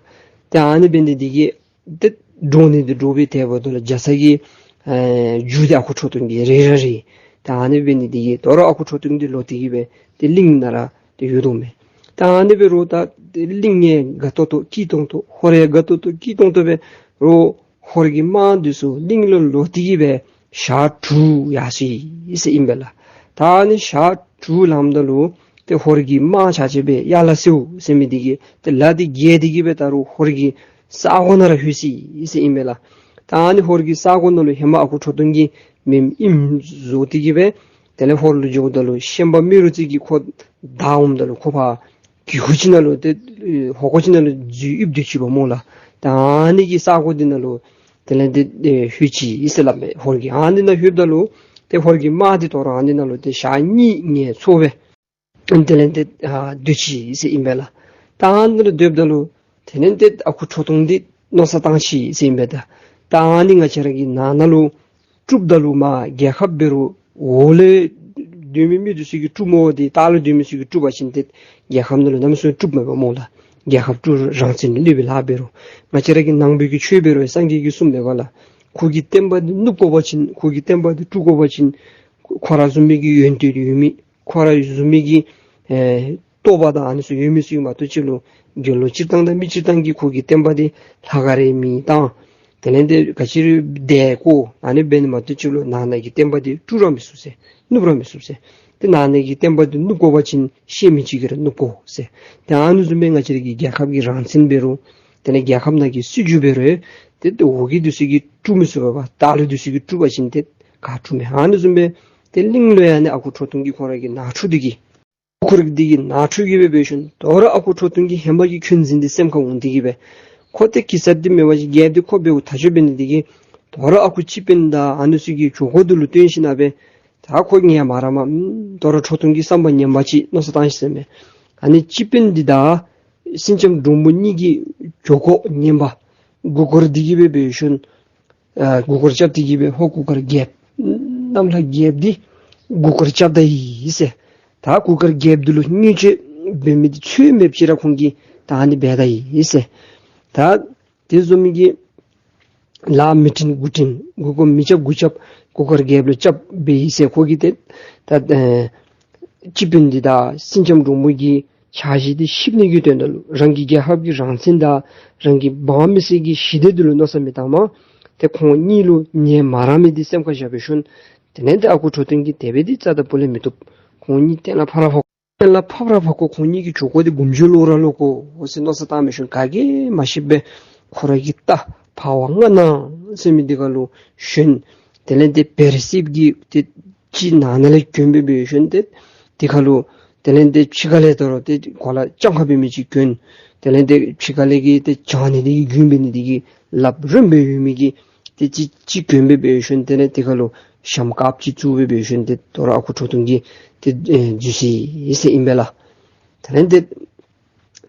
ཏེ་ཨ་ནི་འབད་ནི་འདི་གིས་ཏེ་འདྲོག་ནི་འདི་འདྲོག་པས། དེ་འབདཝ་ད་ལུ་རྒྱ་ཚ་གིས་ཨེ་འཇུ་སྟེ་ཨ་ཁུ་ཁྲོ་ཐུང་གིས་རེག་ར་རེག། ད་ཨ་ནི་འབད་ནི་འདི་གིས་དོ་རུང་ཨ་ཁུ་ཁྲོ་ཐུང་འདི་ལོག་སྟེ་གི་སྦེ་ཏེ་གླིང་ནང་ར་ཏེ་ཡོད་དོ་མས། ད་ཨ་ནི་འབད་རུང་ད་ཏེ་གླིང་ཡང་དགའ་ཏོག་ཏོ་སྐྱིད་ཏོང་ཏོ་ཧོར་ཡང་དགའ་ཏོག་ཏོ་སྐྱིད་ཏོང་ཏོ་སྦེ་རོགས་ཧོར་གྱི་དམག་འདི་ཚུ་གླིང་ལུ་ལོག་སྟེ་གི་སྦེ་ཞག་དྲུག་ཡར་སོ་ཡི་ཟེར་ཨིན་པས་ལགས། ད་ཨ་ནི་ཞག་དྲུག་ལངམ་ད་ལུ་ཏེ་ཧོར་གྱི་དམག་ཆ་ཁྱབ་སྦེ་ཡར་ལ་སེའུ་ཟེར་མི་འདི་གིས་ཏེ་ལ་འདི་བརྒལ་ཏེ་གི་སྦེ་ད་རུང་ཧོར་གྱི་ས་གོ་ནང་ར་ལྷོད་སོ་ཡི་ཟེར་ཨིན་པས་ལགས། ད་ཨ་ནི་ཧོར་གྱི་ས་གོ་ནང་ལུ་ཧེ་མ་ཨ་ཁུ་ཁྲོ་ཐུང་གི་མེནམ་ཨིནམ་བཟོ་སྟེ་གི་སྦེ་དེ་ལས་ཧོར་ལུ་འགྱོཝ་ད་ལུ་ཤན་པ་རྨེ་རུ་རྩེ་གིས་ཁོ་བདའ་འོངམ་ད་ལུ་ཁོ་ཕར་གི་ཧུ་ཅིག་ནང་ལུ་ཏེ་ཧོ་ཀོ་ཅིག་ནང་ལུ་འཛུལ་ཡིབ་སྡོད་ཅི་པ་སྨོ་ལགས། ད་ཨ་ནི་གི་ས་གོ་འདི་ནང་ལུ་དེ་ལས་ཏེ་ལྷོད་ཅི་ཟེར་སླབ་མས། ཧོར་གྱི་ཨ་ནི་ནང་ལྷོདཔ་ད་ལུ་ཏེ་ཧོར་གྱི་དམག་འདི་དོ་རུང་ཨ་ནི་ནང་ལུ་ཏེ་ཞག་གཉིས་ངལ་འཚོ་སྦེ་དེ་ལས་ཏེ་ཨ་སྡོད་ཅི་ཟེར་ཨིན་པས་ལགས། ད་ཨ་ནི་ལུ་སྡོདཔ་ད་ལུ་དེ་ལས་ཏེ་ཨ་ཁུ་ཁྲོ་ཐུང་འདི་མནོ་བསམ་བཏང་ཅི་ཟེར་ཨིན་པས། ད་ད་ཨ་ནི་ང་བཅས་ར་གི་ནང་ན་ལུ་དཀྲུགཔ་ད་ལུ་མ་རྒྱལ་ཁབ་འབད་རུང་འོག་ལས་སྡོད་མི་མི་འདི་ཚུ་གིས་དཀྲུགཔ་སྨོ་འདི་ལྟག་ལུ་སྡོད་མི་ཚུ་གིས་དཀྲུག་པ་ཅིན་ཏེ་རྒྱལ་ཁབ་ནང་ལུ་གནམ་མེད་ས་མེད་དཀྲུགཔ་མེད་པ་སྨོ་ལགས། རྒྱལ་ཁབ་དཀྲུག་རང་བཙན་ལུ་སླེབས་པའི་ལཱ་འབད་རུང་ང་བཅས་ར་གི་ནང་པའི་གི་ཆོས་འབད་རུང་སངས་རྒྱས་ཀྱིས་གསུངས་མེད་པ་ལགས། ཁོ་གི་བསྟན་པ་འདི་བསྣུབ་དགོ་པ་ཅིན་ཁོ་གི་བསྟན་པ་འདི་དཀྲུག་དགོ་པ་ཅིན་ཁོ་ར་བཟུམ་མའི་གི་ཡོན་ཏན་ཡོད་མི་ཁོ་ར་བཟུམ་མའི་གི་ཨེ་རྟོགས་པ་དང་ཨ་ནི་ཚུ་ཡོད་མི་ཚུ་མ་གཏོགས་ཅིག་ལུ་དགེ་སློང་སྤྱིར་བཏང་དང་མི་སྤྱིར་བཏང་གིས་ཁོ་གི་བསྟན་པ་འདི་ལྷག་ག་ར་མི་བཏང་། དེ་ལས་ཏེ་ག་ཅི་ར་འབད་དགོ་ཨ་ནི་འབད་ནི་མ་གཏོགས་ཅིག་ལུ་ནང་ན་གི་བསྟན་པ་འདི་དཀྲུག་ར་མི་ཚུགས་ཟེར། བསྣུབ་ར་མི་ཚུགས་ཟེར། ཏེ་ནང་ན་གི་བསྟན་པ་འདི་བསྣུབ་དགོ་པ་ཅིན་ཤེས་མི་ཅིག་གིས་ར་བསྣུབ་དགོ་ཟེར། ཏེ་ཨ་ནི་བཟུམ་སྦེ་ང་བཅས་ར་གི་རྒྱལ་ཁབ་ཀྱི་རང་བཙན་འབད་རུང་དེ་ལས་རྒྱལ་ཁབ་ནང་གི་སྲིད་བྱུས་འབད་རུང་ཏེ་འོག་གི་འདི་ཚུ་གིས་དཀྲུག་མི་ཚུགས་པས། ལྟག་ལུ་འདི་ཚུ་གིས་དཀྲུག་པ་ཅིན་ཏེ་ག་དཀྲུག་མས། ཨ་ནི་བཟུམ་སྦེ་ཏེ་གླིང་ལུ་ཡང་ཨ་ནི་ཨ་ཁུ་ཁྲོ་ཐུང་གིས་ཁོ་ར་གི་ནང་འཁྲུག་འདི་གིས་ཁོ་ར་འདི་གི་ནང་འཁྲུག་གིས་སྦེ་འབད་ཞིནམ་དོ་རུང་ཨ་ཁུ་ཁྲོ་ཐུང་གི་ཧེ་མ་གི་འཁོན་འཛིན་འདི་སེམས་ཁར་འོང་འདི་གིས་སྦེ་ཁོ་ཏེ་གེ་སར་འདི་མེན་པ་ཅིན་རྒྱལཔོ་འདི་ཁོ་འབདཝ་ད་ཆོག་འབད་ནི་འདི་གིས་དོ་རུང་ཨ་ཁུ་སྤྱི་དཔོན་དང་ཨ་ནི་ཚུ་གི་གྲོས་འགོ་འདི་ལུ་བརྟེན་ཞིནམ་སྦེ་ད་ཁོ་ངལ་མ་རངསམ་ཨམ་དོ་རུང་ཁྲོ་ཐུང་གི་བསམ་པ་ངན་པ་ཅིག་མནོ་བསམ་བཏང་ཅི་ཟེར་མས། ཨ་ནི་སྤྱི་དཔོན་འདི་དང་སེང་ལྕམ་འབྲུག་མོ་གཉིས་ཀྱི་གྲོས་འགོ་ངན་པ་མགུ་སྐོར་འདི་གིས་སྦེ་འབད་ཞིནམ་ཨ་མགུ་སྐོར་རྐྱབ་སྟེ་གིས་སྦེ་ཧོར་གུར་དཀར་རྒྱལཔོ་གནམ་ལྷ་རྒྱལཔོ་འདི་མགུ་སྐོར་རྐྱབ་ད་ཡི་ཟེར། ད་གུར་དཀར་རྒྱལཔོ་འདི་ལུ་བརྙས་བཅོས་འབད་མི་འདི་ཚུ་མེདཔ་ཅིག་ར་ཁོང་གིས་ད་ཨ་ནི་འབད་ད་ཡི་ཟེར། ད་དེ་བཟུམ་མའི་གི་ལཱ་མི་དྲིན་དགུ་དྲིན་མགུ་སྐོར་མི་རྐྱབ་མགུ་རྐྱབ་གུར་དཀར་རྒྱལཔོ་ལུ་རྐྱབ་འབད་ཡི་ཟེར། ཁོ་གིས་ཏེ་ད་ཨེ་སྤྱི་དཔོན་འདི་དང་སེང་ལྕམ་འབྲུག་མོ་གི་ཆ་ཤས་འདི་བཤིག་ནི་གི་དོན་དག་ལུ་རང་གི་རྒྱལ་ཁབ་ཀྱི་རང་བཙན་དང་རང་གི་འབངས་མི་སེར་གྱི་ཞི་བདེ་འདི་ལུ་མནོ་བསམ་མི་བཏངམ་ཏེ་ཁོང་གཉིས་ལུ་ངལ་མ་རངས་མི་འདི་སེམས་ཁར་བཞག་འབད་ཞིནམ་དེ་ལས་ཏེ་ཨ་ཁུ་ཁྲོ་ཐུང་གིས་དེ་སྦེ་འདི་རྩ་དང་སྤུ་ལས་མི་བཏུབ། ཁོང་གཉིས་གཏན་ལ་ཕབ་ར་ཕབ་གཏན་ལ་ཕབ་ར་ཕབ་དགོ། ཁོང་གཉིས་ཀྱི་གྲོས་འགོ་འདི་འབུམ་འགྱུར་ལོག་ར་ལོག་དགོ་ཟེར་མནོ་བསམ་བཏང་འབད་ཞིནམ་ག་གིས་མ་ཤེས་པར་ཁོ་ར་གི་རྟ་འཕར་བ་ལྔ་ནང་ཟེར་མི་འདི་ཁར་ལུ་ཞོན། དེ་ལས་ཏེ་བེ་རི་སིབ་ཀྱི་ཏེ་ཅིག་ནང་ན་ལས་གྱོན་སྦེ་འབད་ཞིནམ་ཏེ་དེ་ཁར་ལུ་དེ་ལས་ཏེ་ཕྱི་ཁ་ལས་དོ་རུང་ཏེ་གོ་ལ་སྤྱང་ཁ་འབད་མི་ཅིག་གྱོན། དེ་ལས་ཏེ་ཕྱི་ཁ་ལས་ཀྱི་ཏེ་བྱང་ནི་འདི་གི་རྒྱུན་འབད་ནི་འདི་གིས་ལགཔ་རིངམོ་སྦེ་ཡོད་མི་གི་ཏེ་ཅིག་ཅིག་གྱོན་སྦེ་འབད་ཞིནམ་དེ་ལས་དེ་ཁར་ལུ་ཞྭམོ་དཀརཔོ་ཅིག་བཙུགས་སྦེ་འབད་ཞིནམ་ཏེ་དོ་རུང་ཨ་ཁུ་ཁྲོ་ཐུང་གིས་ཏེ་ཨེ་འཛུལ་ཅི་ཟེར་ཨིན་པས་ལགས། དེ་ལས་ཏེ་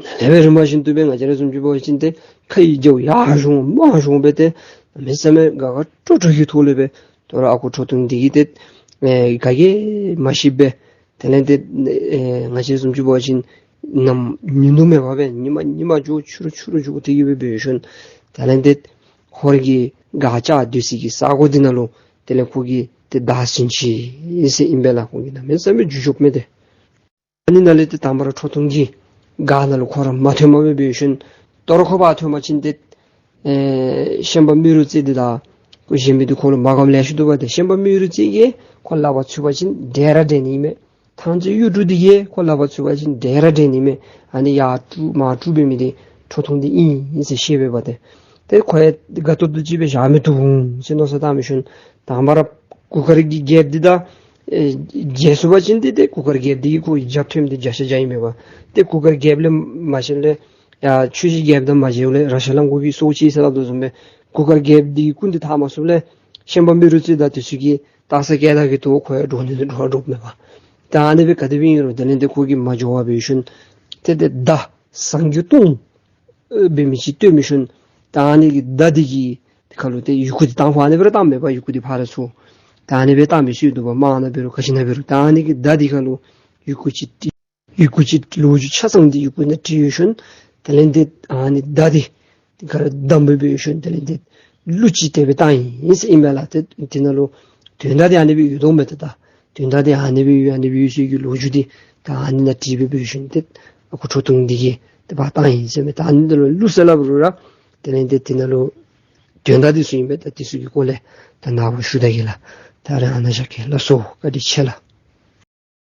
ལེགས་པའི་རིམ་པ་བཞིན་དུ་སྦེ་ང་བཅས་ར་བཟུམ་ཅིག་འབད་བ་ཅིན་ཏེ་ཁ་ཡི་རྒྱབ་ཡར་ཞོན་མར་ཞོན་སྦེ་ཏེ་གནམ་མེད་ས་མེད་དགའ་དགའ་སྤྲོ་སྤྲོ་གི་ཐོག་ལས་སྦེ་དོ་རུང་ཨ་ཁུ་ཁྲོ་ཐུང་འདི་གིས་ཏེ་ཨེ་ག་གིས་མ་ཤེས་པར་དེ་ལས་ཏེ་ཨེ་ང་བཅས་བཟུམ་ཅིག་འབད་བ་ཅིན་ནམ་ཉིན་དུ་མེད་པར་སྦེ་ཉི་མ་ཉི་མ་འགྱོ་ཕྱི་རུ་ཕྱི་རུ་འགྱོ་སྟེ་གིས་སྦེ་འབད་ཞིནམ་དེ་ལས་ཏེ་ཧོར་གྱི་སྒར་བཅགས་སྡོད་སའི་གི་ས་གོ་འདི་ནང་ལུ་དེ་ལས་ཁོ་གིས་ཏེ་བདའ་ཟུན་ཅི་ཟེར་ཨིན་པས་ལགས། ཁོ་གིས་གནམ་མེད་ས་མེད་རྒྱུ་ཤོབ་མས་ཏེ། ཨ་ནི་ནང་ལས་ཏེ་དང་པ་ར་ཁྲོ་ཐུང་གི་སྒར་ནང་ལུ་ཁོ་ར་མ་ཐོནམ་སྦེ་འབད་ཞིནམ་དོ་རུང་ཁོ་ཕར་ཐོན་པ་ཅིན་ཏེ་ཨེ་ཤན་པ་རྨེ་རུ་རྩེ་འདི་དང་ཁོ་གཞན་མི་འདི་ཁོང་ལུ་མ་དགའཝ་ལེ་ཤ་འདུག་པ། ཏེ་ཤན་པ་རྨེ་རུ་རྩེ་གིས་ཁོ་ལག་པར་ཚུད་པ་ཅིན་འདྲེན་ར་འདྲེན་ནི་མས། ཐང་རྩེ་གཡུ་འབྲུག་འདི་གིས་ཁོ་ལག་པར་ཚུད་པ་ཅིན་འདྲེན་ར་འདྲེན་ནི་མས། ཨ་ནི་ཡར་དཀྲུག་མར་དཀྲུག་འབད་མི་འདི་ཁྲོ་ཐུང་འདི་ཨིན་ཟེར་ཤེས་པས་པ་ཏེ། ཏེ་ཁོ་ཡང་དགའ་ཏོག་ཏོ་ཅིག་སྦེ་བཞག་མི་བཏུབ་འོང་ཟེར་མནོ་བསམ་བཏང་འབད་ཞིནམ་དང་པ་ར་གུར་དཀར་གྱི་རྒྱལཔོ་འདི་དང་ཨེ་མཇལ་ཚུགས་པ་ཅིན་ཏེ་ཏེ་གུར་དཀར་རྒྱལཔོ་འདི་གིས་ཁོ་རྒྱབ་ཐོནམ་འདི་བརྒྱ་ཆ་བརྒྱ་ཨིན་མས་པ། ཏེ་གུར་དཀར་རྒྱལཔོ་ལས་མ་མཇལ་ལས་ཡར་ཆོས་རྗེ་རྒྱལཔོ་དང་མ་མཇལ་ལས་ར་ཤ་ལང་གུ་གི་སྲོག་གཅོད་ཟེར་སླབ་དོ་བཟུམ་སྦེ་གུར་དཀར་རྒྱལཔོ་འདི་གི་སྐུ་འདི་ཐར་མ་ཚུགས་ལས་ཤན་པ་རྨེ་རུ་རྩེ་དང་དེ་ཚུ་གིས་བཏགས་ས་བཀལ་ད་གི་ཐོག་ཁོ་ཡང་འདྲོག་ནི་འདྲོག་འདྲོགཔ་མས་པ། ད་ཨ་ནི་སྦེ་ག་དེ་སྦེ་ཨིན་རུང་དེ་ལས་ཏེ་ཁོ་གིས་མ་འགྱོ་བར་འབད་ཞིནམ་ཏེ་ཏེ་མདའ་ཟངས་ཀྱི་ལྟོང་ཨེ་འབད་མི་ཅིག་བཏོན་འབད་ཞིནམ་ད་ཨ་ནི་གི་མདའ་འདི་གི་ཁར་ལུ་ཏེ་ཡི་གུ་འདི་བཏང་ཕར་ཨ་ནི་སྦེ་ར་བཏངམ་མས་པ། ཡི་གུ་འདི་ཕར་ཚུར་ད་ཨ་ནི་སྦེ་བཏང་མི་ཚུགས་འདུག་པ། དམག་ནང་འབད་རུང་ག་ཅི་ནང་འབད་རུང་ད་ཨ་ནི་གི་མདའ་འདི་ཁར་ལུ་ཡི་གུ་ཅིག་བྲིས་ཡི་གུ་ཅིག་ལོ་རྒྱུས་ཆ་ཚང་འདི་ཡི་གུ་ནང་བྲིས་ཡོད་ཞིནམ་དེ་ལས་ཏེ་ཨ་ནི་མདའ་འདི་དེ་ཁར་བསྡམས་སྦེ་འབད་ཞིནམ་དེ་ལས་ཏེ་གླུ་ཅིག་དེ་སྦེ་བཏང་ཡི་ཟེར་ཨིན་པས་ལགས། ཏེ་དེ་ནང་ལུ་དོན་དག་འདི་ཨ་ནི་སྦེ་ཡོད་དོ་མས། ཏེ་ད་དོན་དག་འདི་ཨ་ནི་སྦེ་ཡོད་ཨ་ནི་སྦེ་ཡོད་ཟེར་གྱི་ལོ་རྒྱུས་འདི་ད་ཨ་ནི་ནང་བྲིས་སྦེ་འབད་ཞིནམ་ཏེ་ཨ་ཁུ་ཁྲོ་ཐུང་འདི་གིས་ཏེ་ཕར་བཏང་ཡི་ཟེར་མས། ད་ཨ་ནི་ནང་ལུ་གླུ་ཟེར་སླབ་རུང་ར་དེ་ལས་ཏེ་དེ་ནང་ལུ་དོན་དག་འདི་ཚུ་ཨིན་པས། ད་འདི་ཚུ་གི་སྐོར་ལས་ད་ནངས་པ་ཞུ་ད་གེ་ལགས། ད་རེས་ཨ་ནཱ་བཞག་གེ་ལགས་སོ། བཀའ་དྲིན་ཆེ་ལགས།